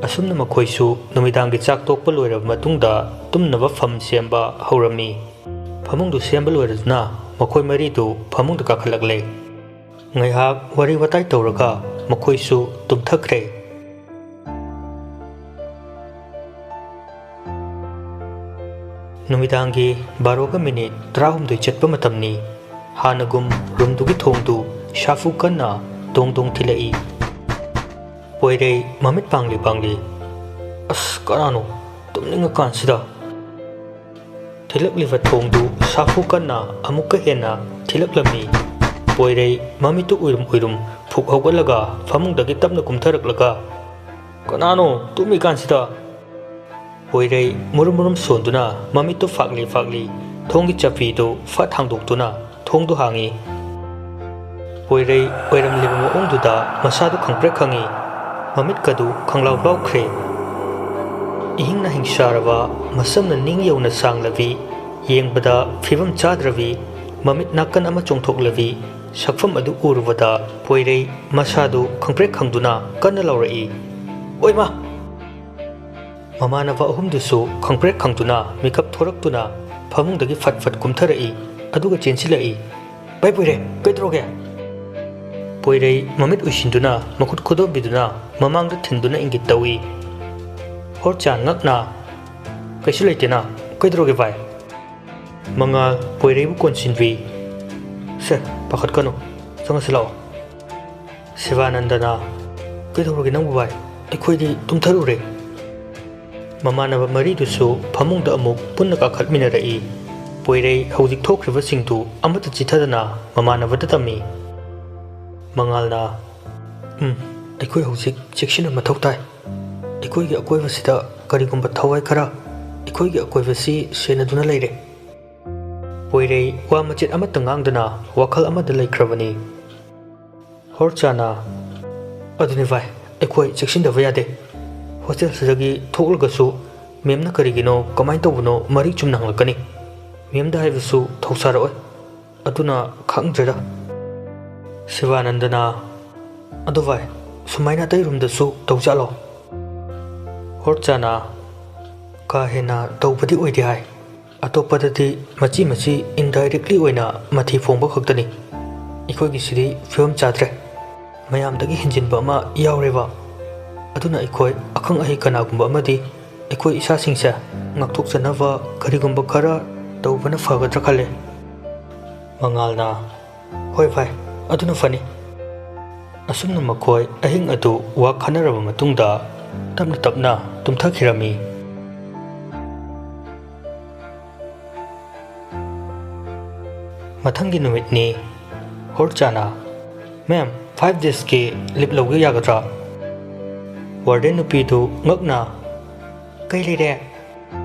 ꯑꯁꯨꯝꯅ ꯃꯈꯣꯏꯁꯨ ꯅꯨꯃꯤꯗꯥꯡꯒꯤ ꯆꯥꯛ ꯇꯣꯛꯄ ꯂꯣꯏꯔꯕ ꯃꯇꯨꯡꯗ ꯇꯨꯝꯅꯕ ꯐꯝ ꯁꯦꯝꯕ ꯍꯧꯔꯝꯃꯤ꯫ ꯐꯃꯨꯡꯗꯨ ꯁꯦꯝꯕ ꯂꯣꯏꯔꯗꯨꯅ ꯃꯈꯣꯏ ꯃꯔꯤꯗꯨ ꯐꯃꯨꯡꯗ ꯀꯥꯈꯠꯂꯛꯂꯦ꯫ ꯉꯥꯏꯍꯥꯛ ꯋꯥꯔꯤ ꯋꯥꯇꯥꯏ ꯇꯧꯔꯒ ꯃꯈꯣꯏꯁꯨ ꯇꯨꯝꯊꯈ꯭ꯔꯦ꯫ ꯅꯨꯃꯤꯗꯥꯡꯒꯤ ꯕꯥꯔꯣꯒ ꯃꯤꯅꯤꯠ ꯇꯔꯥꯍꯨꯝꯗꯣꯏ ꯆꯠꯄ ꯃꯇꯝꯅꯤ꯫ ꯍꯥꯟꯅꯒꯨꯝ ꯔꯨꯝꯗꯨꯒꯤ ꯊꯣꯡꯗꯨ ꯁꯥꯐꯨ ꯀꯟꯅ ꯗꯣꯡ ꯗꯣꯡ ꯊꯤꯜꯂꯛꯏ꯫ ꯄꯣꯏꯔꯩ ꯃꯃꯤꯠ ꯄꯥꯡꯂꯤ ꯄꯥꯡꯂꯤ, "ꯑꯁ, ꯀꯅꯥꯅꯣ ꯇꯨꯝꯅꯤꯡꯉꯀꯥꯟꯁꯤꯗ?" ꯊꯤꯜꯂꯛꯂꯤꯕ ꯊꯣꯡꯗꯨ ꯁꯥꯐꯨ ꯀꯟꯅ ꯑꯃꯨꯛꯀ ꯍꯦꯟꯅ ꯊꯤꯜꯂꯛꯂꯝꯃꯤ꯫ ꯄꯣꯏꯔꯩ ꯃꯃꯤꯠꯇꯨ ꯎꯏꯔꯨꯝ ꯎꯏꯔꯨꯝ ꯐꯨꯛ ꯍꯧꯒꯠꯂꯒ ꯐꯃꯨꯡꯗꯒꯤ ꯇꯞꯅ ꯀꯨꯝꯊꯔꯛꯂꯒ, "ꯀꯅꯥꯅꯣ ꯇꯨꯝꯃꯤꯀꯥꯟꯁꯤꯗ?" ꯄꯣꯏꯔꯩ ꯃꯨꯔꯨꯝ ꯃꯨꯔꯨꯝ ꯁꯣꯟꯗꯨꯅ ꯃꯃꯤꯠꯇꯨ ꯐꯥꯛꯂꯤ ꯐꯥꯛꯂꯤ ꯊꯣꯡꯒꯤ ꯆꯥꯄꯤꯗꯨ ꯐꯠ ꯍꯥꯡꯗꯣꯛꯇꯨꯅ ꯊꯣꯡꯗꯨ ꯍꯥꯡꯉꯤ꯫ ꯄꯣꯏꯔꯩ ꯑꯣꯏꯔꯝꯂꯤꯕ ꯃꯑꯣꯡꯗꯨꯗ ꯃꯁꯥꯗꯨ ꯈꯪꯄ꯭ꯔꯦꯛ ꯈꯪꯉꯤ꯫ ꯃꯃꯤꯠꯀꯗꯨ ꯈꯪꯂꯥꯎ ꯂꯥꯎꯈ꯭ꯔꯦ꯫ ꯏꯍꯤꯡꯅ ꯍꯤꯡꯁꯥꯔꯕ, ꯃꯁꯝꯅ ꯅꯤꯡ ꯌꯧꯅ ꯁꯥꯡꯂꯕꯤ, ꯌꯦꯡꯕꯗ ꯐꯤꯕꯝ ꯆꯥꯗ꯭ꯔꯕꯤ, ꯃꯃꯤꯠ ꯅꯥꯀꯟ ꯑꯃ ꯆꯣꯡꯊꯣꯛꯂꯕꯤ ꯁꯛꯐꯝ ꯑꯗꯨ ꯎꯔꯨꯕꯗ ꯄꯣꯏꯔꯩ ꯃꯁꯥꯗꯨ ꯈꯪꯄ꯭ꯔꯦꯛ ꯈꯪꯗꯨꯅ ꯀꯟꯅ ꯂꯥꯎꯔꯛꯏ, "ꯑꯣꯏꯃꯥ!" ꯃꯃꯥꯟꯅꯕ ꯑꯍꯨꯝꯗꯨꯁꯨ ꯈꯪꯄ꯭ꯔꯦꯛ ꯈꯪꯗꯨꯅ ꯃꯤꯀꯞ ꯊꯣꯔꯛꯇꯨꯅ ꯐꯃꯨꯡꯗꯒꯤ ꯐꯠ ꯐꯠ ꯀꯨꯝꯊꯔꯛꯏ, ꯑꯗꯨꯒ ꯆꯦꯟꯁꯤꯜꯂꯛꯏ꯫ "ꯚꯥꯏ ꯄꯣꯏꯔꯩ, ꯀꯩꯗꯧꯔꯒꯦ?" ꯄꯣꯏꯔꯩ ꯃꯃꯤꯠ ꯎꯏꯁꯤꯟꯗꯨꯅ ꯃꯈꯨꯠ ꯈꯨꯗꯣꯝꯕꯤꯗꯨꯅ ꯃꯃꯥꯡꯗ ꯊꯤꯟꯗꯨꯅ ꯏꯪꯒꯤꯠ ꯇꯧꯏ꯫ ꯍꯣꯔꯆꯥꯟ ꯉꯛꯅ, "ꯀꯩꯁꯨ ꯂꯩꯇꯦꯅ, ꯀꯩꯗꯧꯔꯒꯦ ꯚꯥꯏ?" ꯃꯉꯥꯜ ꯄꯣꯏꯔꯩꯕꯨ ꯀꯣꯟꯁꯤꯟꯕꯤ, "ꯁꯦ, ꯄꯥꯈꯠꯀꯅꯨ, ꯆꯪꯉꯁꯤ ꯂꯥꯛꯑꯣ꯫" ꯁꯤꯕꯥꯅꯟꯗꯅ, "ꯀꯩꯗꯧꯔꯒꯦ ꯅꯪꯕꯨ ꯚꯥꯏ? ꯑꯩꯈꯣꯏꯗꯤ ꯇꯨꯝꯊꯔꯨꯔꯦ꯫" ꯃꯃꯥꯟꯅꯕ ꯃꯔꯤꯗꯨꯁꯨ ꯐꯃꯨꯡꯗ ꯑꯃꯨꯛ ꯄꯨꯟꯅ ꯀꯥꯈꯠꯃꯤꯟꯅꯔꯛꯏ꯫ ꯄꯣꯏꯔꯩ ꯍꯧꯖꯤꯛ ꯊꯣꯛꯈ꯭ꯔꯤꯕꯁꯤꯡꯗꯨ ꯑꯃꯠꯇ ꯆꯤꯊꯗꯅ ꯃꯃꯥꯟꯅꯕꯗ ꯇꯝꯃꯤ꯫ ꯃꯉꯥꯜꯅ, "ꯎꯝ, ꯑꯩꯈꯣꯏ ꯍꯧꯖꯤꯛ ꯆꯦꯛꯁꯤꯟꯕ ꯃꯊꯧ ꯇꯥꯏ꯫ ꯑꯩꯈꯣꯏꯒꯤ ꯑꯀꯣꯏꯕꯁꯤꯗ ꯀꯔꯤꯒꯨꯝꯕ ꯊꯋꯥꯏ ꯈꯔ ꯑꯩꯈꯣꯏꯒꯤ ꯑꯀꯣꯏꯕꯁꯤ ꯁꯦꯟꯅꯗꯨꯅ ꯂꯩꯔꯦ꯫" ꯄꯣꯏꯔꯩ ꯋꯥ ꯃꯆꯦꯠ ꯑꯃꯠꯇ ꯉꯥꯡꯗꯅ ꯋꯥꯈꯜ ꯑꯃꯗ ꯂꯩꯈ꯭ꯔꯕꯅꯤ꯫ ꯍꯣꯔꯆꯥꯅ, "ꯑꯗꯨꯅꯤ ꯚꯥꯏ, ꯑꯩꯈꯣꯏ ꯆꯦꯛꯁꯤꯟꯗꯕ ꯌꯥꯗꯦ꯫ ꯍꯣꯁꯇꯦꯜꯁꯤꯗꯒꯤ ꯊꯣꯛꯂꯒꯁꯨ ꯃꯦꯝꯅ ꯀꯔꯤꯒꯤꯅꯣ, ꯀꯃꯥꯏꯅ ꯇꯧꯕꯅꯣ ꯃꯔꯤꯛ ꯆꯨꯝꯅ ꯍꯪꯂꯛꯀꯅꯤ꯫ ꯃꯦꯝꯗ ꯍꯥꯏꯕꯁꯨ ꯊꯧꯁꯥꯔꯛꯑꯣꯏ꯫ ꯑꯗꯨꯅ ꯈꯪꯗ꯭ꯔꯦꯗ꯫" ꯁꯤꯕꯥꯅꯟꯗꯅ, "ꯑꯗꯨ ꯚꯥꯏ, ꯁꯨꯃꯥꯏꯅ ꯑꯇꯩ ꯔꯨꯝꯗꯁꯨ ꯇꯧꯖꯥꯠꯂꯣ?" ꯍꯣꯔꯆꯥꯅ, "ꯀꯥ ꯍꯦꯟꯅ ꯇꯧꯕꯗꯤ ꯑꯣꯏꯗꯦ ꯍꯥꯏ꯫ ꯑꯇꯣꯞꯄꯗꯗꯤ ꯃꯆꯤ ꯃꯆꯤ indirectly ꯑꯣꯏꯅ ꯃꯊꯤ ꯐꯣꯡꯕ ꯈꯛꯇꯅꯤ꯫ ꯑꯩꯈꯣꯏꯒꯤꯁꯤꯗꯤ ꯐꯤꯕꯝ ꯆꯥꯗ꯭ꯔꯦ꯫ ꯃꯌꯥꯝꯗꯒꯤ ꯍꯦꯟꯖꯤꯟꯕ ꯑꯃ ꯌꯥꯎꯔꯦꯕ꯫ ꯑꯗꯨꯅ ꯑꯩꯈꯣꯏ ꯑꯈꯪ ꯑꯍꯩ ꯀꯅꯥꯒꯨꯝꯕ ꯑꯃꯗꯤ ꯑꯩꯈꯣꯏ ꯏꯁꯥꯁꯤꯡꯁꯦ ꯉꯥꯛꯊꯣꯛꯆꯅꯕ ꯀꯔꯤꯒꯨꯝꯕ ꯈꯔ ꯇꯧꯕꯅ ꯐꯒꯗ꯭ꯔꯥ ꯈꯜꯂꯦ꯫" ꯃꯉꯥꯜꯅ, "ꯍꯣꯏ ꯚꯥꯏ, ꯑꯗꯨꯅ ꯐꯅꯤ꯫" ꯑꯁꯨꯝꯅ ꯃꯈꯣꯏ ꯑꯍꯤꯡ ꯑꯗꯨ ꯋꯥ ꯈꯟꯅꯔꯕ ꯃꯇꯨꯡꯗ ꯇꯞꯅ ꯇꯞꯅ ꯇꯨꯝꯊꯈꯤꯔꯝꯃꯤ꯫ ꯃꯊꯪꯒꯤ ꯅꯨꯃꯤꯠꯅꯤ꯫ ꯍꯣꯔꯆꯥꯅ, "ꯃꯦꯝ, ꯐꯥꯏꯚ ꯗꯦꯖꯀꯤ ꯂꯤꯞ ꯂꯧꯒꯦ ꯌꯥꯒꯗ꯭ꯔꯥ?" ꯋꯥꯔꯗꯦꯟ ꯅꯨꯄꯤꯗꯨ ꯉꯛꯅ, "ꯀꯩ ꯂꯩꯔꯦ?"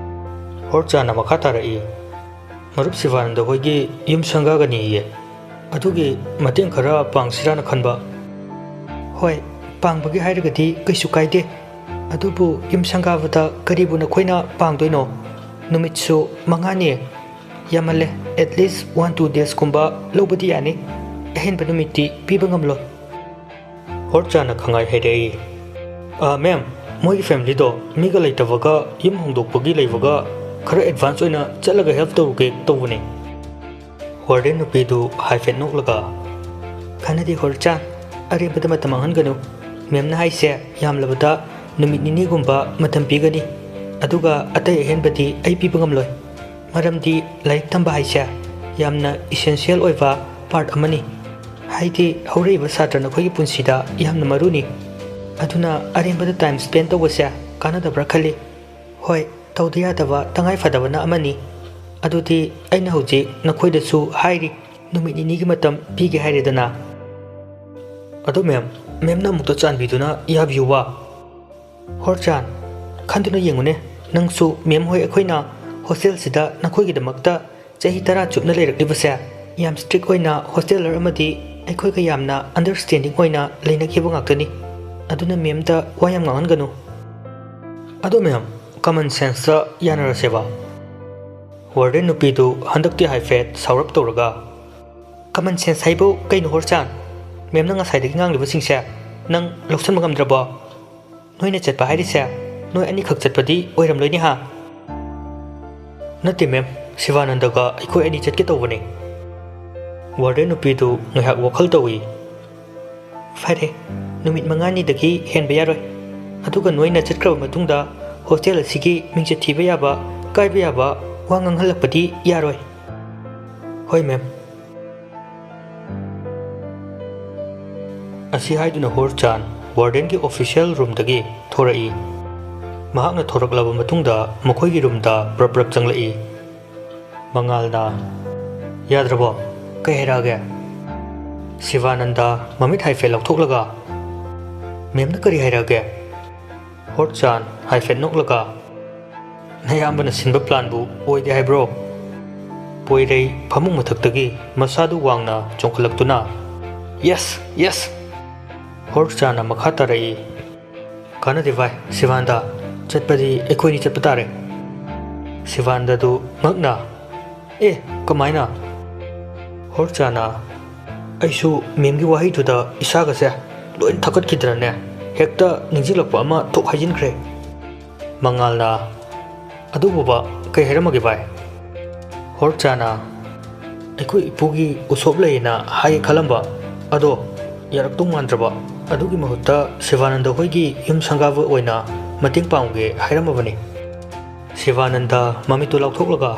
ꯍꯣꯔꯆꯥꯅ ꯃꯈꯥ ꯇꯥꯔꯛꯏ, "ꯃꯔꯨꯞ ꯁꯤꯕꯥꯅꯟꯗ ꯍꯣꯏꯒꯤ ꯌꯨꯝ ꯁꯪꯒꯥꯒꯅꯤꯌꯦ꯫ ꯑꯗꯨꯒꯤ ꯃꯇꯦꯡ ꯈꯔ ꯄꯥꯡꯁꯤꯔꯥꯅ ꯈꯟꯕ꯫" "ꯍꯣꯏ, ꯄꯥꯡꯕꯒꯤ ꯍꯥꯏꯔꯒꯗꯤ ꯀꯩꯁꯨ ꯀꯥꯏꯗꯦ꯫ ꯑꯗꯨꯕꯨ ꯌꯨꯝ ꯁꯪꯒꯥꯕꯗ ꯀꯔꯤꯕꯨ ꯅꯈꯣꯏꯅ ꯄꯥꯡꯗꯣꯏꯅꯣ? ꯅꯨꯃꯤꯠꯁꯨ ꯃꯉꯥꯅꯤ꯫ ꯌꯥꯝꯃꯜꯂꯦ꯫ At least one two days ꯀꯨꯝꯕ ꯂꯧꯕꯗꯤ ꯌꯥꯅꯤ꯫ ꯑꯍꯦꯟꯕ ꯅꯨꯃꯤꯠꯇꯤ ꯄꯤꯕ ꯉꯝꯂꯣꯏ꯫" ꯍꯣꯔꯆꯥꯅ ꯈꯪꯉꯥꯏ ꯍꯩꯔꯛꯏ꯫ "ꯑ, ꯃꯦꯝ, ꯃꯣꯏꯒꯤ ꯐꯦꯃꯤꯂꯤꯗꯣ ꯃꯤꯒ ꯂꯩꯇꯕꯒ ꯌꯨꯝ ꯍꯣꯡꯗꯣꯛꯄꯒꯤ ꯂꯩꯕꯒ ꯈꯔ ꯑꯦꯗꯚꯥꯟꯁ ꯑꯣꯏꯅ ꯆꯠꯂꯒ ꯍꯦꯜꯞ ꯇꯧꯔꯨꯒꯦ ꯇꯧꯕꯅꯦ꯫" ꯋꯥꯔꯗꯦꯟ ꯅꯨꯄꯤꯗꯨ ꯍꯥꯏꯐꯦꯠ ꯅꯣꯛꯂꯒ, "ꯀꯥꯟꯅꯗꯦ ꯍꯣꯔꯆꯥꯟ, ꯑꯔꯦꯝꯕꯗ ꯃꯇꯝ ꯃꯥꯡꯍꯟꯒꯅꯨ꯫ ꯃꯦꯝꯅ ꯍꯥꯏꯁꯦ ꯌꯥꯝꯂꯕꯗ ꯅꯨꯃꯤꯠ ꯅꯤꯅꯤꯒꯨꯝꯕ ꯃꯇꯝ ꯄꯤꯒꯅꯤ꯫ ꯑꯗꯨꯒ ꯑꯇꯩ ꯑꯍꯦꯟꯕꯗꯤ ꯑꯩ ꯄꯤꯕ ꯉꯝꯂꯣꯏ꯫ ꯃꯔꯝꯗꯤ ꯂꯥꯏꯔꯤꯛ ꯇꯝꯕ ꯍꯥꯏꯁꯦ ꯌꯥꯝꯅ ꯏꯁꯦꯟꯁꯤꯌꯦꯜ ꯑꯣꯏꯕ ꯄꯥꯔꯠ ꯑꯃꯅꯤ꯫ ꯍꯥꯏꯗꯤ ꯍꯧꯔꯛꯏꯕ ꯁꯥꯇ꯭ꯔ ꯅꯈꯣꯏꯒꯤ ꯄꯨꯟꯁꯤꯗ ꯌꯥꯝꯅ ꯃꯔꯨꯅꯤ꯫ ꯑꯗꯨꯅ ꯑꯔꯦꯝꯕꯗ ꯇꯥꯏꯝ ꯁ꯭ꯄꯦꯟ ꯇꯧꯕꯁꯦ ꯀꯥꯟꯅꯗꯕ꯭ꯔꯥ ꯈꯜꯂꯤ꯫ ꯍꯣꯏ, ꯇꯧꯗ ꯌꯥꯗꯕ ꯇꯉꯥꯏ ꯐꯗꯕꯅ ꯑꯃꯅꯤ꯫ ꯑꯗꯨꯗꯤ ꯑꯩꯅ ꯍꯧꯖꯤꯛ ꯅꯈꯣꯏꯗꯁꯨ ꯍꯥꯏꯔꯤ, ꯅꯨꯃꯤꯠ ꯅꯤꯅꯤꯒꯤ ꯃꯇꯝ ꯄꯤꯒꯦ ꯍꯥꯏꯔꯦꯗꯅ꯫" "ꯑꯗꯣ ꯃꯦꯝ, ꯃꯦꯝꯅ ꯑꯃꯨꯛꯇ ꯆꯥꯟꯕꯤꯗꯨꯅ ꯌꯥꯕꯤꯌꯨꯕ꯫" "ꯍꯣꯔꯆꯥꯟ, ꯈꯟꯗꯨꯅ ꯌꯦꯡꯉꯨꯅꯦ, ꯅꯪꯁꯨ ꯃꯦꯝ ꯍꯣꯏ ꯑꯩꯈꯣꯏꯅ ꯍꯣꯁꯇꯦꯜꯁꯤꯗ ꯅꯈꯣꯏꯒꯤꯗꯃꯛꯇ ꯆꯍꯤ ꯇꯔꯥ ꯆꯨꯞꯅ ꯂꯩꯔꯛꯂꯤꯕꯁꯦ꯫ ꯌꯥꯝ ꯁ꯭ꯇ꯭ꯔꯤꯛ ꯑꯣꯏꯅ ꯍꯣꯁꯇꯦꯂꯔ ꯑꯃꯗꯤ ꯑꯩꯈꯣꯏꯒ ꯌꯥꯝꯅ ꯑꯟꯗꯔꯁ꯭ꯇꯦꯟꯗꯤꯡ ꯑꯣꯏꯅ ꯂꯩꯅꯈꯤꯕ ꯉꯥꯛꯇꯅꯤ꯫ ꯑꯗꯨꯅ ꯃꯦꯝꯗ ꯋꯥ ꯌꯥꯝ ꯉꯥꯡꯍꯟꯒꯅꯨ꯫" "ꯑꯗꯣ ꯃꯦꯝ, ꯀꯃꯟ ꯁꯦꯟꯁꯇ ꯌꯥꯅꯔꯁꯦꯕ꯫" ꯋꯥꯔꯗꯦꯟ ꯅꯨꯄꯤꯗꯨ ꯍꯟꯗꯛꯇꯤ ꯍꯥꯏꯐꯦꯠ ꯁꯥꯎꯔꯞ ꯇꯧꯔꯒ, "ꯀꯃꯟ ꯁꯦꯟꯁ ꯍꯥꯏꯕꯨ ꯀꯩꯅꯣ ꯍꯣꯔꯆꯥꯟ? ꯃꯦꯝꯅ ꯉꯁꯥꯏꯗꯒꯤ ꯉꯥꯡꯂꯤꯕꯁꯤꯡꯁꯦ ꯅꯪ ꯂꯧꯁꯟꯕ ꯉꯝꯗ꯭ꯔꯕꯣ? ꯅꯣꯏꯅ ꯆꯠꯄ ꯍꯥꯏꯔꯤꯁꯦ ꯅꯣꯏ ꯑꯅꯤꯈꯛ ꯆꯠꯄꯗꯤ ꯑꯣꯏꯔꯝꯂꯣꯏꯅꯦ ꯍꯥ?" "ꯅꯠꯇꯦ ꯃꯦꯝ, ꯁꯤꯕꯥꯅꯟꯗꯒ ꯑꯩꯈꯣꯏ ꯑꯅꯤ ꯆꯠꯀꯦ ꯇꯧꯕꯅꯦ꯫" ꯋꯥꯔꯗꯦꯟ ꯅꯨꯄꯤꯗꯨ ꯉꯥꯏꯍꯥꯛ ꯋꯥꯈꯜ ꯇꯧꯏ꯫ "ꯐꯔꯦ, ꯅꯨꯃꯤꯠ ꯃꯉꯥꯅꯤꯗꯒꯤ ꯍꯦꯟꯕ ꯌꯥꯔꯣꯏ꯫ ꯑꯗꯨꯒ ꯅꯣꯏꯅ ꯆꯠꯈ꯭ꯔꯕ ꯃꯇꯨꯡꯗ ꯍꯣꯁꯇꯦꯜ ꯑꯁꯤꯒꯤ ꯃꯤꯡꯆꯠ ꯊꯤꯕ ꯌꯥꯕ, ꯀꯥꯏꯕ ꯌꯥꯕ ꯋꯥ ꯉꯥꯡꯍꯜꯂꯛꯄꯗꯤ ꯌꯥꯔꯣꯏ꯫" "ꯍꯣꯏ ꯃꯦꯝ꯫" ꯑꯁꯤ ꯍꯥꯏꯗꯨꯅ ꯍꯣꯔꯆꯥꯟ ꯋꯥꯔꯗꯦꯟꯒꯤ ꯑꯣꯐꯤꯁꯤꯌꯦꯜ ꯔꯨꯝꯗꯒꯤ ꯊꯣꯔꯛꯏ꯫ ꯃꯍꯥꯛꯅ ꯊꯣꯔꯛꯂꯕ ꯃꯇꯨꯡꯗ ꯃꯈꯣꯏꯒꯤ ꯔꯨꯝꯗ ꯕ꯭ꯔꯞ ꯕ꯭ꯔꯞ ꯆꯪꯂꯛꯏ꯫ ꯃꯉꯥꯜꯅ, "ꯌꯥꯗ꯭ꯔꯕꯣ? ꯀꯩ ꯍꯥꯏꯔꯛꯑꯒꯦ?" ꯁꯤꯕꯥꯅꯟꯗ ꯃꯃꯤꯠ ꯍꯥꯏꯐꯦꯠ ꯂꯧꯊꯣꯛꯂꯒ, "ꯃꯦꯝꯅ ꯀꯔꯤ ꯍꯥꯏꯔꯛꯑꯒꯦ?" ꯍꯣꯔꯆꯥꯟ ꯍꯥꯏꯐꯦꯠ ꯅꯣꯛꯂꯒ, "ꯅꯌꯥꯝꯕꯅ ꯁꯤꯟꯕ ꯄ꯭ꯂꯥꯟꯕꯨ ꯑꯣꯏꯗꯦ ꯍꯥꯏꯕ꯭ꯔꯣ?" ꯄꯣꯏꯔꯩ ꯐꯃꯨꯡ ꯃꯊꯛꯇꯒꯤ ꯃꯁꯥꯗꯨ ꯋꯥꯡꯅ ꯆꯣꯡꯈꯠꯂꯛꯇꯨꯅ, "ꯌꯦꯁ, ꯌꯦꯁ!" ꯍꯣꯔꯆꯥꯟꯅ ꯃꯈꯥ ꯇꯥꯔꯛꯏ, "ꯀꯥꯟꯅꯗꯦ ꯚꯥꯏ, ꯁꯤꯕꯥꯟꯗ, ꯆꯠꯄꯗꯤ ꯑꯩꯈꯣꯏꯅꯤ ꯆꯠꯄ ꯇꯥꯔꯦ꯫" ꯁꯤꯕꯥꯟꯗꯗꯨ ꯉꯛꯅ, "ꯑꯦ, ꯀꯃꯥꯏꯅ?" ꯍꯣꯔꯆꯥꯅ, "ꯑꯩꯁꯨ ꯃꯦꯝꯒꯤ ꯋꯥꯍꯩꯗꯨꯗ ꯏꯁꯥꯒꯁꯦ ꯂꯣꯏ ꯊꯛꯀꯠꯈꯤꯗ꯭ꯔꯅꯦ? ꯍꯦꯛꯇ ꯅꯤꯡꯁꯤꯡꯂꯛꯄ ꯑꯃ ꯊꯣꯛ ꯍꯥꯏꯖꯤꯟꯈ꯭ꯔꯦ꯫" ꯃꯉꯥꯜꯅ, "ꯑꯗꯨꯕꯨꯕ ꯀꯩ ꯍꯥꯏꯔꯝꯃꯒꯦ ꯚꯥꯏ?" ꯍꯣꯔꯆꯥꯅ, "ꯑꯩꯈꯣꯏ ꯏꯄꯨꯒꯤ ꯎꯁꯣꯞ ꯂꯩꯌꯦꯅ ꯍꯥꯏꯒꯦ ꯈꯜꯂꯝꯕ, ꯑꯗꯣ ꯌꯥꯔꯛꯇꯧ ꯃꯥꯟꯗ꯭ꯔꯕ, ꯑꯗꯨꯒꯤ ꯃꯍꯨꯠꯇ ꯁꯤꯕꯥꯅꯟꯗ ꯍꯣꯏꯒꯤ ꯌꯨꯝ ꯁꯪꯒꯥꯕ ꯑꯣꯏꯅ ꯃꯇꯦꯡ ꯄꯥꯡꯒꯦ ꯍꯥꯏꯔꯝꯃꯕꯅꯤ꯫" ꯁꯤꯕꯥꯅꯟꯗ ꯃꯃꯤꯠꯇꯨ ꯂꯥꯎꯊꯣꯛꯂꯒ,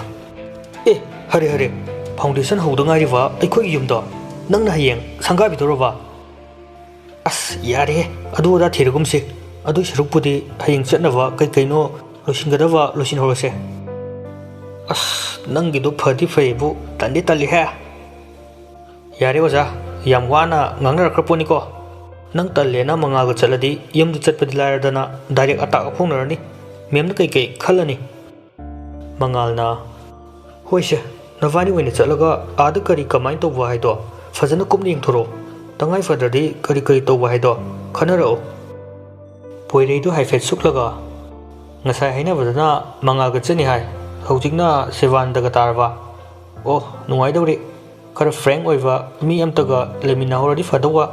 "ꯑꯦ, ꯍꯔꯦ, ꯍꯔꯦ, ꯐꯥꯎꯟꯗꯦꯁꯟ ꯍꯧꯗ ꯉꯥꯏꯔꯤꯕ ꯑꯩꯈꯣꯏꯒꯤ ꯌꯨꯝꯗꯣ ꯅꯪꯅ ꯍꯌꯦꯡ ꯁꯪꯒꯥꯕꯤꯗꯧꯔꯕ? ꯑꯁ, ꯌꯥꯔꯦꯍꯦ, ꯑꯗꯨ ꯑꯗꯥ ꯊꯤꯔꯒꯨꯝꯁꯤ꯫ ꯑꯗꯨꯏ ꯁꯔꯨꯛꯄꯨꯗꯤ ꯍꯌꯦꯡ ꯆꯠꯅꯕ ꯀꯩ ꯀꯩꯅꯣ ꯂꯣꯏꯁꯤꯟꯒꯗꯕ ꯂꯣꯏꯁꯤꯟꯍꯧꯔꯁꯦ꯫" "ꯑꯁ, ꯅꯪꯒꯤꯗꯣ ꯐꯗꯤ ꯐꯩꯕꯨ, ꯇꯟꯗꯤ ꯇꯜꯂꯤꯍꯦ꯫" "ꯌꯥꯔꯦ ꯑꯣꯖꯥ, ꯌꯥꯝ ꯋꯥꯅ ꯉꯥꯡꯅꯔꯛꯈ꯭ꯔ ꯄꯣꯠꯅꯤꯀꯣ꯫ ꯅꯪ ꯇꯜꯂꯦꯅ ꯃꯉꯥꯜꯒ ꯆꯠꯂꯗꯤ ꯌꯨꯝꯗ ꯆꯠꯄꯗꯤ ꯂꯥꯏꯔꯗꯅ ꯗꯥꯏꯔꯦꯛ ꯑꯇꯥꯛ ꯐꯣꯡꯅꯔꯅꯤ꯫ ꯃꯦꯝꯅ ꯀꯩꯀꯩ ꯈꯜꯂꯅꯤ?" ꯃꯉꯥꯜꯅ, "ꯍꯣꯏꯁꯦ, ꯅꯕꯥꯅꯤ ꯑꯣꯏꯅ ꯆꯠꯂꯒ ꯑꯥꯗ ꯀꯔꯤ ꯀꯃꯥꯏꯅ ꯇꯧꯕ ꯍꯥꯏꯗꯣ ꯐꯖꯅ ꯀꯨꯞꯅ ꯌꯦꯡꯊꯣꯔꯛꯑꯣ꯫ ꯇꯉꯥꯏ ꯐꯗ꯭ꯔꯗꯤ ꯀꯔꯤ ꯀꯔꯤ ꯇꯧꯕ ꯍꯥꯏꯗꯣ ꯈꯟꯅꯔꯛꯑꯣ꯫" ꯄꯣꯏꯔꯩꯗꯨ ꯍꯥꯏꯐꯦꯠ ꯁꯨꯛꯂꯒ, "ꯉꯁꯥꯏ ꯍꯥꯏꯅꯕꯗꯅ ꯃꯉꯥꯜꯒ ꯆꯠꯅꯤ ꯍꯥꯏ, ꯍꯧꯖꯤꯛꯅ ꯁꯤꯕꯥꯟꯗꯒ ꯇꯥꯔꯕ? ꯑꯣ, ꯅꯨꯡꯉꯥꯏꯗꯧꯔꯤ꯫ ꯈꯔ ꯐ꯭ꯔꯦꯡ ꯑꯣꯏꯕ ꯃꯤ ꯑꯝꯇꯒ ꯂꯩꯃꯤꯟꯅꯍꯧꯔꯗꯤ ꯐꯗꯧꯕ꯫"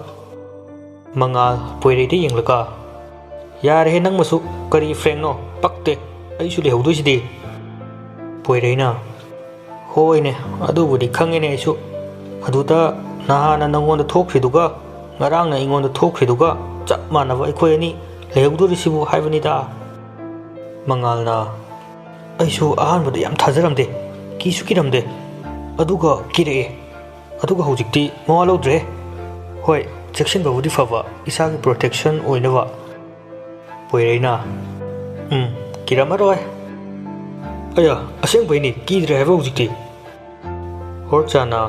ꯃꯉꯥꯜ ꯄꯣꯏꯔꯩꯗ ꯌꯦꯡꯂꯒ, "ꯌꯥꯔꯦꯍꯦ ꯅꯪꯃꯁꯨ, ꯀꯔꯤ ꯐ꯭ꯔꯦꯡꯅꯣ? ꯄꯛꯇꯦ, ꯑꯩꯁꯨ ꯂꯩꯍꯧꯗꯣꯏꯁꯤꯗꯤ꯫" ꯄꯣꯏꯔꯩꯅ, "ꯍꯣꯏꯅꯦ, ꯑꯗꯨꯕꯨꯗꯤ ꯈꯪꯉꯦꯅꯦ ꯑꯩꯁꯨ꯫ ꯑꯗꯨꯗ ꯅꯍꯥꯟꯅ ꯅꯪꯉꯣꯟꯗ ꯊꯣꯛꯈ꯭ꯔꯤꯗꯨꯒ ꯉꯔꯥꯡꯅ ꯑꯩꯉꯣꯟꯗ ꯊꯣꯛꯈ꯭ꯔꯤꯗꯨꯒ ꯆꯞ ꯃꯥꯟꯅꯕ ꯑꯩꯈꯣꯏ ꯑꯅꯤ ꯂꯩꯍꯧꯗꯣꯔꯤꯁꯤꯕꯨ ꯍꯥꯏꯕꯅꯤꯗ꯫" ꯃꯉꯥꯜꯅ, "ꯑꯩꯁꯨ ꯑꯍꯥꯟꯕꯗ ꯌꯥꯝ ꯊꯥꯖꯔꯝꯗꯦ, ꯀꯤꯁꯨ ꯀꯤꯔꯝꯗꯦ꯫ ꯑꯗꯨꯒ ꯀꯤꯔꯛꯑꯦ꯫ ꯑꯗꯨꯒ ꯍꯧꯖꯤꯛꯇꯤ ꯃꯋꯥ ꯂꯧꯗ꯭ꯔꯦ꯫ ꯍꯣꯏ, ꯆꯦꯛꯁꯤꯟꯕꯕꯨꯗꯤ ꯐꯕ, ꯏꯁꯥꯒꯤ ꯄ꯭ꯔꯣꯇꯦꯛꯁꯟ ꯑꯣꯏꯅꯕ꯫ ꯄꯣꯏꯔꯩꯅ, "ꯎꯝ, ꯀꯤꯔꯝꯃꯔꯣꯏ꯫ ꯑꯌꯥ, ꯑꯁꯦꯡꯕꯩꯅꯤ, ꯀꯤꯗ꯭ꯔꯦ ꯍꯥꯏꯕ ꯍꯧꯖꯤꯛꯇꯤ꯫" ꯍꯣꯔꯆꯥꯅ,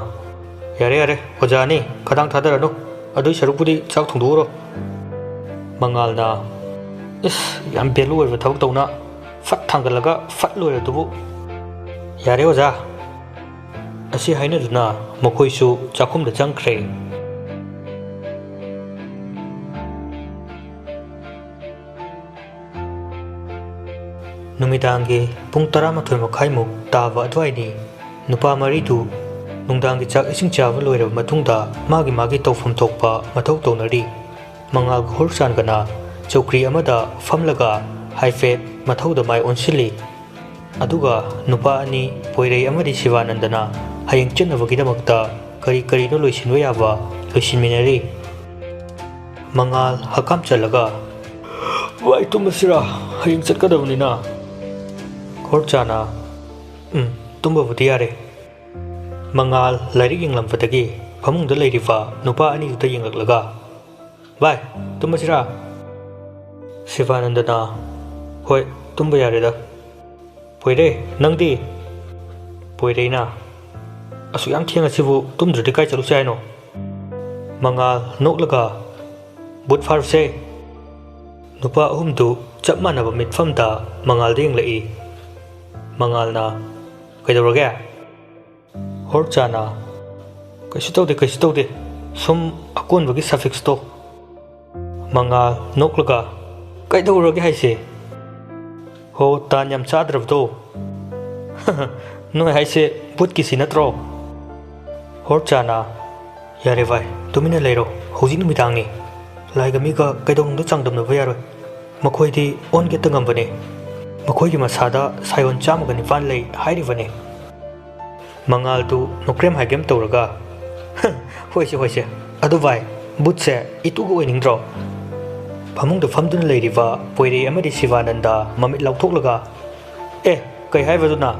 "ꯌꯥꯔꯦ, ꯌꯥꯔꯦ, ꯑꯣꯖꯥꯅꯤ, ꯈꯗꯥꯡ ꯊꯥꯗꯔꯅꯨ꯫ ꯑꯗꯨꯏ ꯁꯔꯨꯛꯄꯨꯗꯤ ꯆꯥꯛ ꯊꯣꯡꯗꯣꯛꯎꯔꯣ꯫" ꯃꯉꯥꯜꯅ, "ꯏꯁ, ꯌꯥꯝ ꯚꯦꯂꯨ ꯑꯣꯏꯕ ꯊꯕꯛ ꯇꯧꯅ ꯐꯠ ꯊꯥꯡꯒꯠꯂꯒ ꯐꯠ ꯂꯣꯏꯔꯗꯨꯕꯨ꯫" "ꯌꯥꯔꯦ, ꯑꯣꯖꯥ꯫" ꯑꯁꯤ ꯍꯥꯏꯅꯗꯨꯅ ꯃꯈꯣꯏꯁꯨ ꯆꯥꯛꯈꯨꯝꯗ ꯆꯪꯈ꯭ꯔꯦ꯫ ꯅꯨꯃꯤꯗꯥꯡꯒꯤ ꯄꯨꯡ ꯇꯔꯥꯃꯥꯊꯣꯏ ꯃꯈꯥꯏꯃꯨꯛ ꯇꯥꯕ ꯑꯗꯨꯋꯥꯏꯅꯤ꯫ ꯅꯨꯄꯥ ꯃꯔꯤꯗꯨ ꯅꯨꯡꯗꯥꯡꯒꯤ ꯆꯥꯛ ꯏꯁꯤꯡ ꯆꯥꯕ ꯂꯣꯏꯔꯕ ꯃꯇꯨꯡꯗ ꯃꯥꯒꯤ ꯃꯥꯒꯤ ꯇꯧꯐꯝ ꯊꯣꯛꯄ ꯃꯊꯧ ꯇꯧꯅꯔꯤ꯫ ꯃꯉꯥꯜꯒ ꯍꯣꯔꯆꯥꯟꯒꯅ ꯆꯧꯀ꯭ꯔꯤ ꯑꯃꯗ ꯐꯝꯂꯒ ꯍꯥꯏꯐꯦꯠ ꯃꯊꯧꯗ ꯃꯥꯏ ꯑꯣꯟꯁꯤꯜꯂꯤ꯫ ꯑꯗꯨꯒ ꯅꯨꯄꯥ ꯑꯅꯤ, ꯄꯣꯏꯔꯩ ꯑꯃꯗꯤ ꯁꯤꯕꯥꯅꯟꯗꯅ ꯍꯌꯦꯡ ꯆꯠꯅꯕꯒꯤꯗꯃꯛꯇ ꯀꯔꯤ ꯀꯔꯤꯅꯣ ꯂꯣꯏꯁꯤꯟꯕ ꯌꯥꯕ ꯂꯣꯏꯁꯤꯟꯃꯤꯟꯅꯔꯤ꯫ ꯃꯉꯥꯜ ꯍꯀꯥꯝ ꯆꯜꯂꯒ, "ꯚꯥꯏ, ꯇꯨꯝꯃꯁꯤꯔꯥ? ꯍꯌꯦꯡ ꯆꯠꯀꯗꯕꯅꯤꯅ꯫" ꯍꯣꯔꯆꯥꯅ, "ꯎꯝ, ꯇꯨꯝꯕꯕꯨꯗꯤ ꯌꯥꯔꯦ꯫" ꯃꯉꯥꯜ ꯂꯥꯏꯔꯤꯛ ꯌꯦꯡꯂꯝꯕꯗꯒꯤ ꯐꯃꯨꯡꯗ ꯂꯩꯔꯤꯕ ꯅꯨꯄꯥ ꯑꯅꯤꯗꯨꯗ ꯌꯦꯡꯂꯛꯂꯒ, "ꯚꯥꯏ, ꯇꯨꯝꯃꯁꯤꯔꯥ?" ꯁꯤꯕꯥꯅꯟꯗꯅ, "ꯍꯣꯏ, ꯇꯨꯝꯕ ꯌꯥꯔꯦꯗ꯫" "ꯄꯣꯏꯔꯩ, ꯅꯪꯗꯤ?" ꯄꯣꯏꯔꯩꯅ, "ꯑꯁꯨꯛ ꯌꯥꯝ ꯊꯦꯡꯉꯁꯤꯕꯨ ꯇꯨꯝꯗ꯭ꯔꯗꯤ ꯀꯥꯏ ꯆꯠꯂꯨꯁꯦ ꯍꯥꯏꯅꯣ?" ꯃꯉꯥꯜ ꯅꯣꯛꯂꯒ, "ꯚꯨꯠ ꯐꯥꯔꯨꯁꯦ꯫" ꯅꯨꯄꯥ ꯑꯍꯨꯝꯗꯨ ꯆꯞ ꯃꯥꯟꯅꯕ ꯃꯤꯠꯐꯝꯗ ꯃꯉꯥꯜꯗ ꯌꯦꯡꯂꯛꯏ꯫ ꯃꯉꯥꯜꯅ, "ꯀꯩꯗꯧꯔꯒꯦ?" ꯍꯣꯔꯆꯥꯅ, "ꯀꯩꯁꯨ ꯇꯧꯗꯦ, ꯀꯩꯁꯨ ꯇꯧꯗꯦ, ꯁꯨꯝ ꯑꯀꯣꯟꯕꯒꯤ ꯁꯐꯤꯛꯁꯇꯣ꯫" ꯃꯉꯥꯜ ꯅꯣꯛꯂꯒ, "ꯀꯩꯗꯧꯔꯒꯦ ꯍꯥꯏꯁꯦ? ꯍꯣ, ꯇꯥꯟ ꯌꯥꯝ ꯆꯥꯗ꯭ꯔꯕꯗꯣ꯫" "ꯅꯣꯏ ꯍꯥꯏꯁꯦ ꯚꯨꯠꯀꯤꯁꯤ ꯅꯠꯇ꯭ꯔꯣ?" ꯍꯣꯔꯆꯥꯅ, "ꯌꯥꯔꯦ ꯚꯥꯏ, ꯇꯨꯃꯤꯟꯅ ꯂꯩꯔꯣ, ꯍꯧꯖꯤꯛ ꯅꯨꯃꯤꯗꯥꯡꯅꯤ꯫ ꯂꯥꯏꯒ ꯃꯤꯒ ꯀꯩꯗꯧꯅꯨꯡꯗ ꯆꯥꯡꯗꯝꯅꯕ ꯌꯥꯔꯣꯏ꯫ ꯃꯈꯣꯏꯗꯤ ꯑꯣꯟ ꯒꯦꯠꯇ ꯉꯝꯕꯅꯦ꯫ ꯃꯈꯣꯏꯒꯤ ꯃꯁꯥꯗ ꯁꯥꯏꯑꯣꯟ ꯆꯥꯝꯃꯒ ꯅꯤꯄꯥꯟ ꯂꯩ ꯍꯥꯏꯔꯤꯕꯅꯦ꯫" ꯃꯉꯥꯜꯗꯨ ꯅꯣꯀ꯭ꯔꯦꯝ ꯍꯥꯏꯒꯦꯝ ꯇꯧꯔꯒ, "ꯍꯣꯏꯁꯦ, ꯍꯣꯏꯁꯦ꯫ ꯑꯗꯨ ꯚꯥꯏ, ꯚꯨꯠꯁꯦ ꯏꯇꯨꯒ ꯑꯣꯏꯅꯤꯡꯗ꯭ꯔꯣ?" ꯐꯃꯨꯡꯗ ꯐꯝꯗꯨꯅ ꯂꯩꯔꯤꯕ ꯄꯣꯏꯔꯩ ꯑꯃꯗꯤ ꯁꯤꯕꯥꯅꯟꯗ ꯃꯃꯤꯠ ꯂꯥꯎꯊꯣꯛꯂꯒ, "ꯑꯦ, ꯀꯩ ꯍꯥꯏꯕꯗꯨꯅ?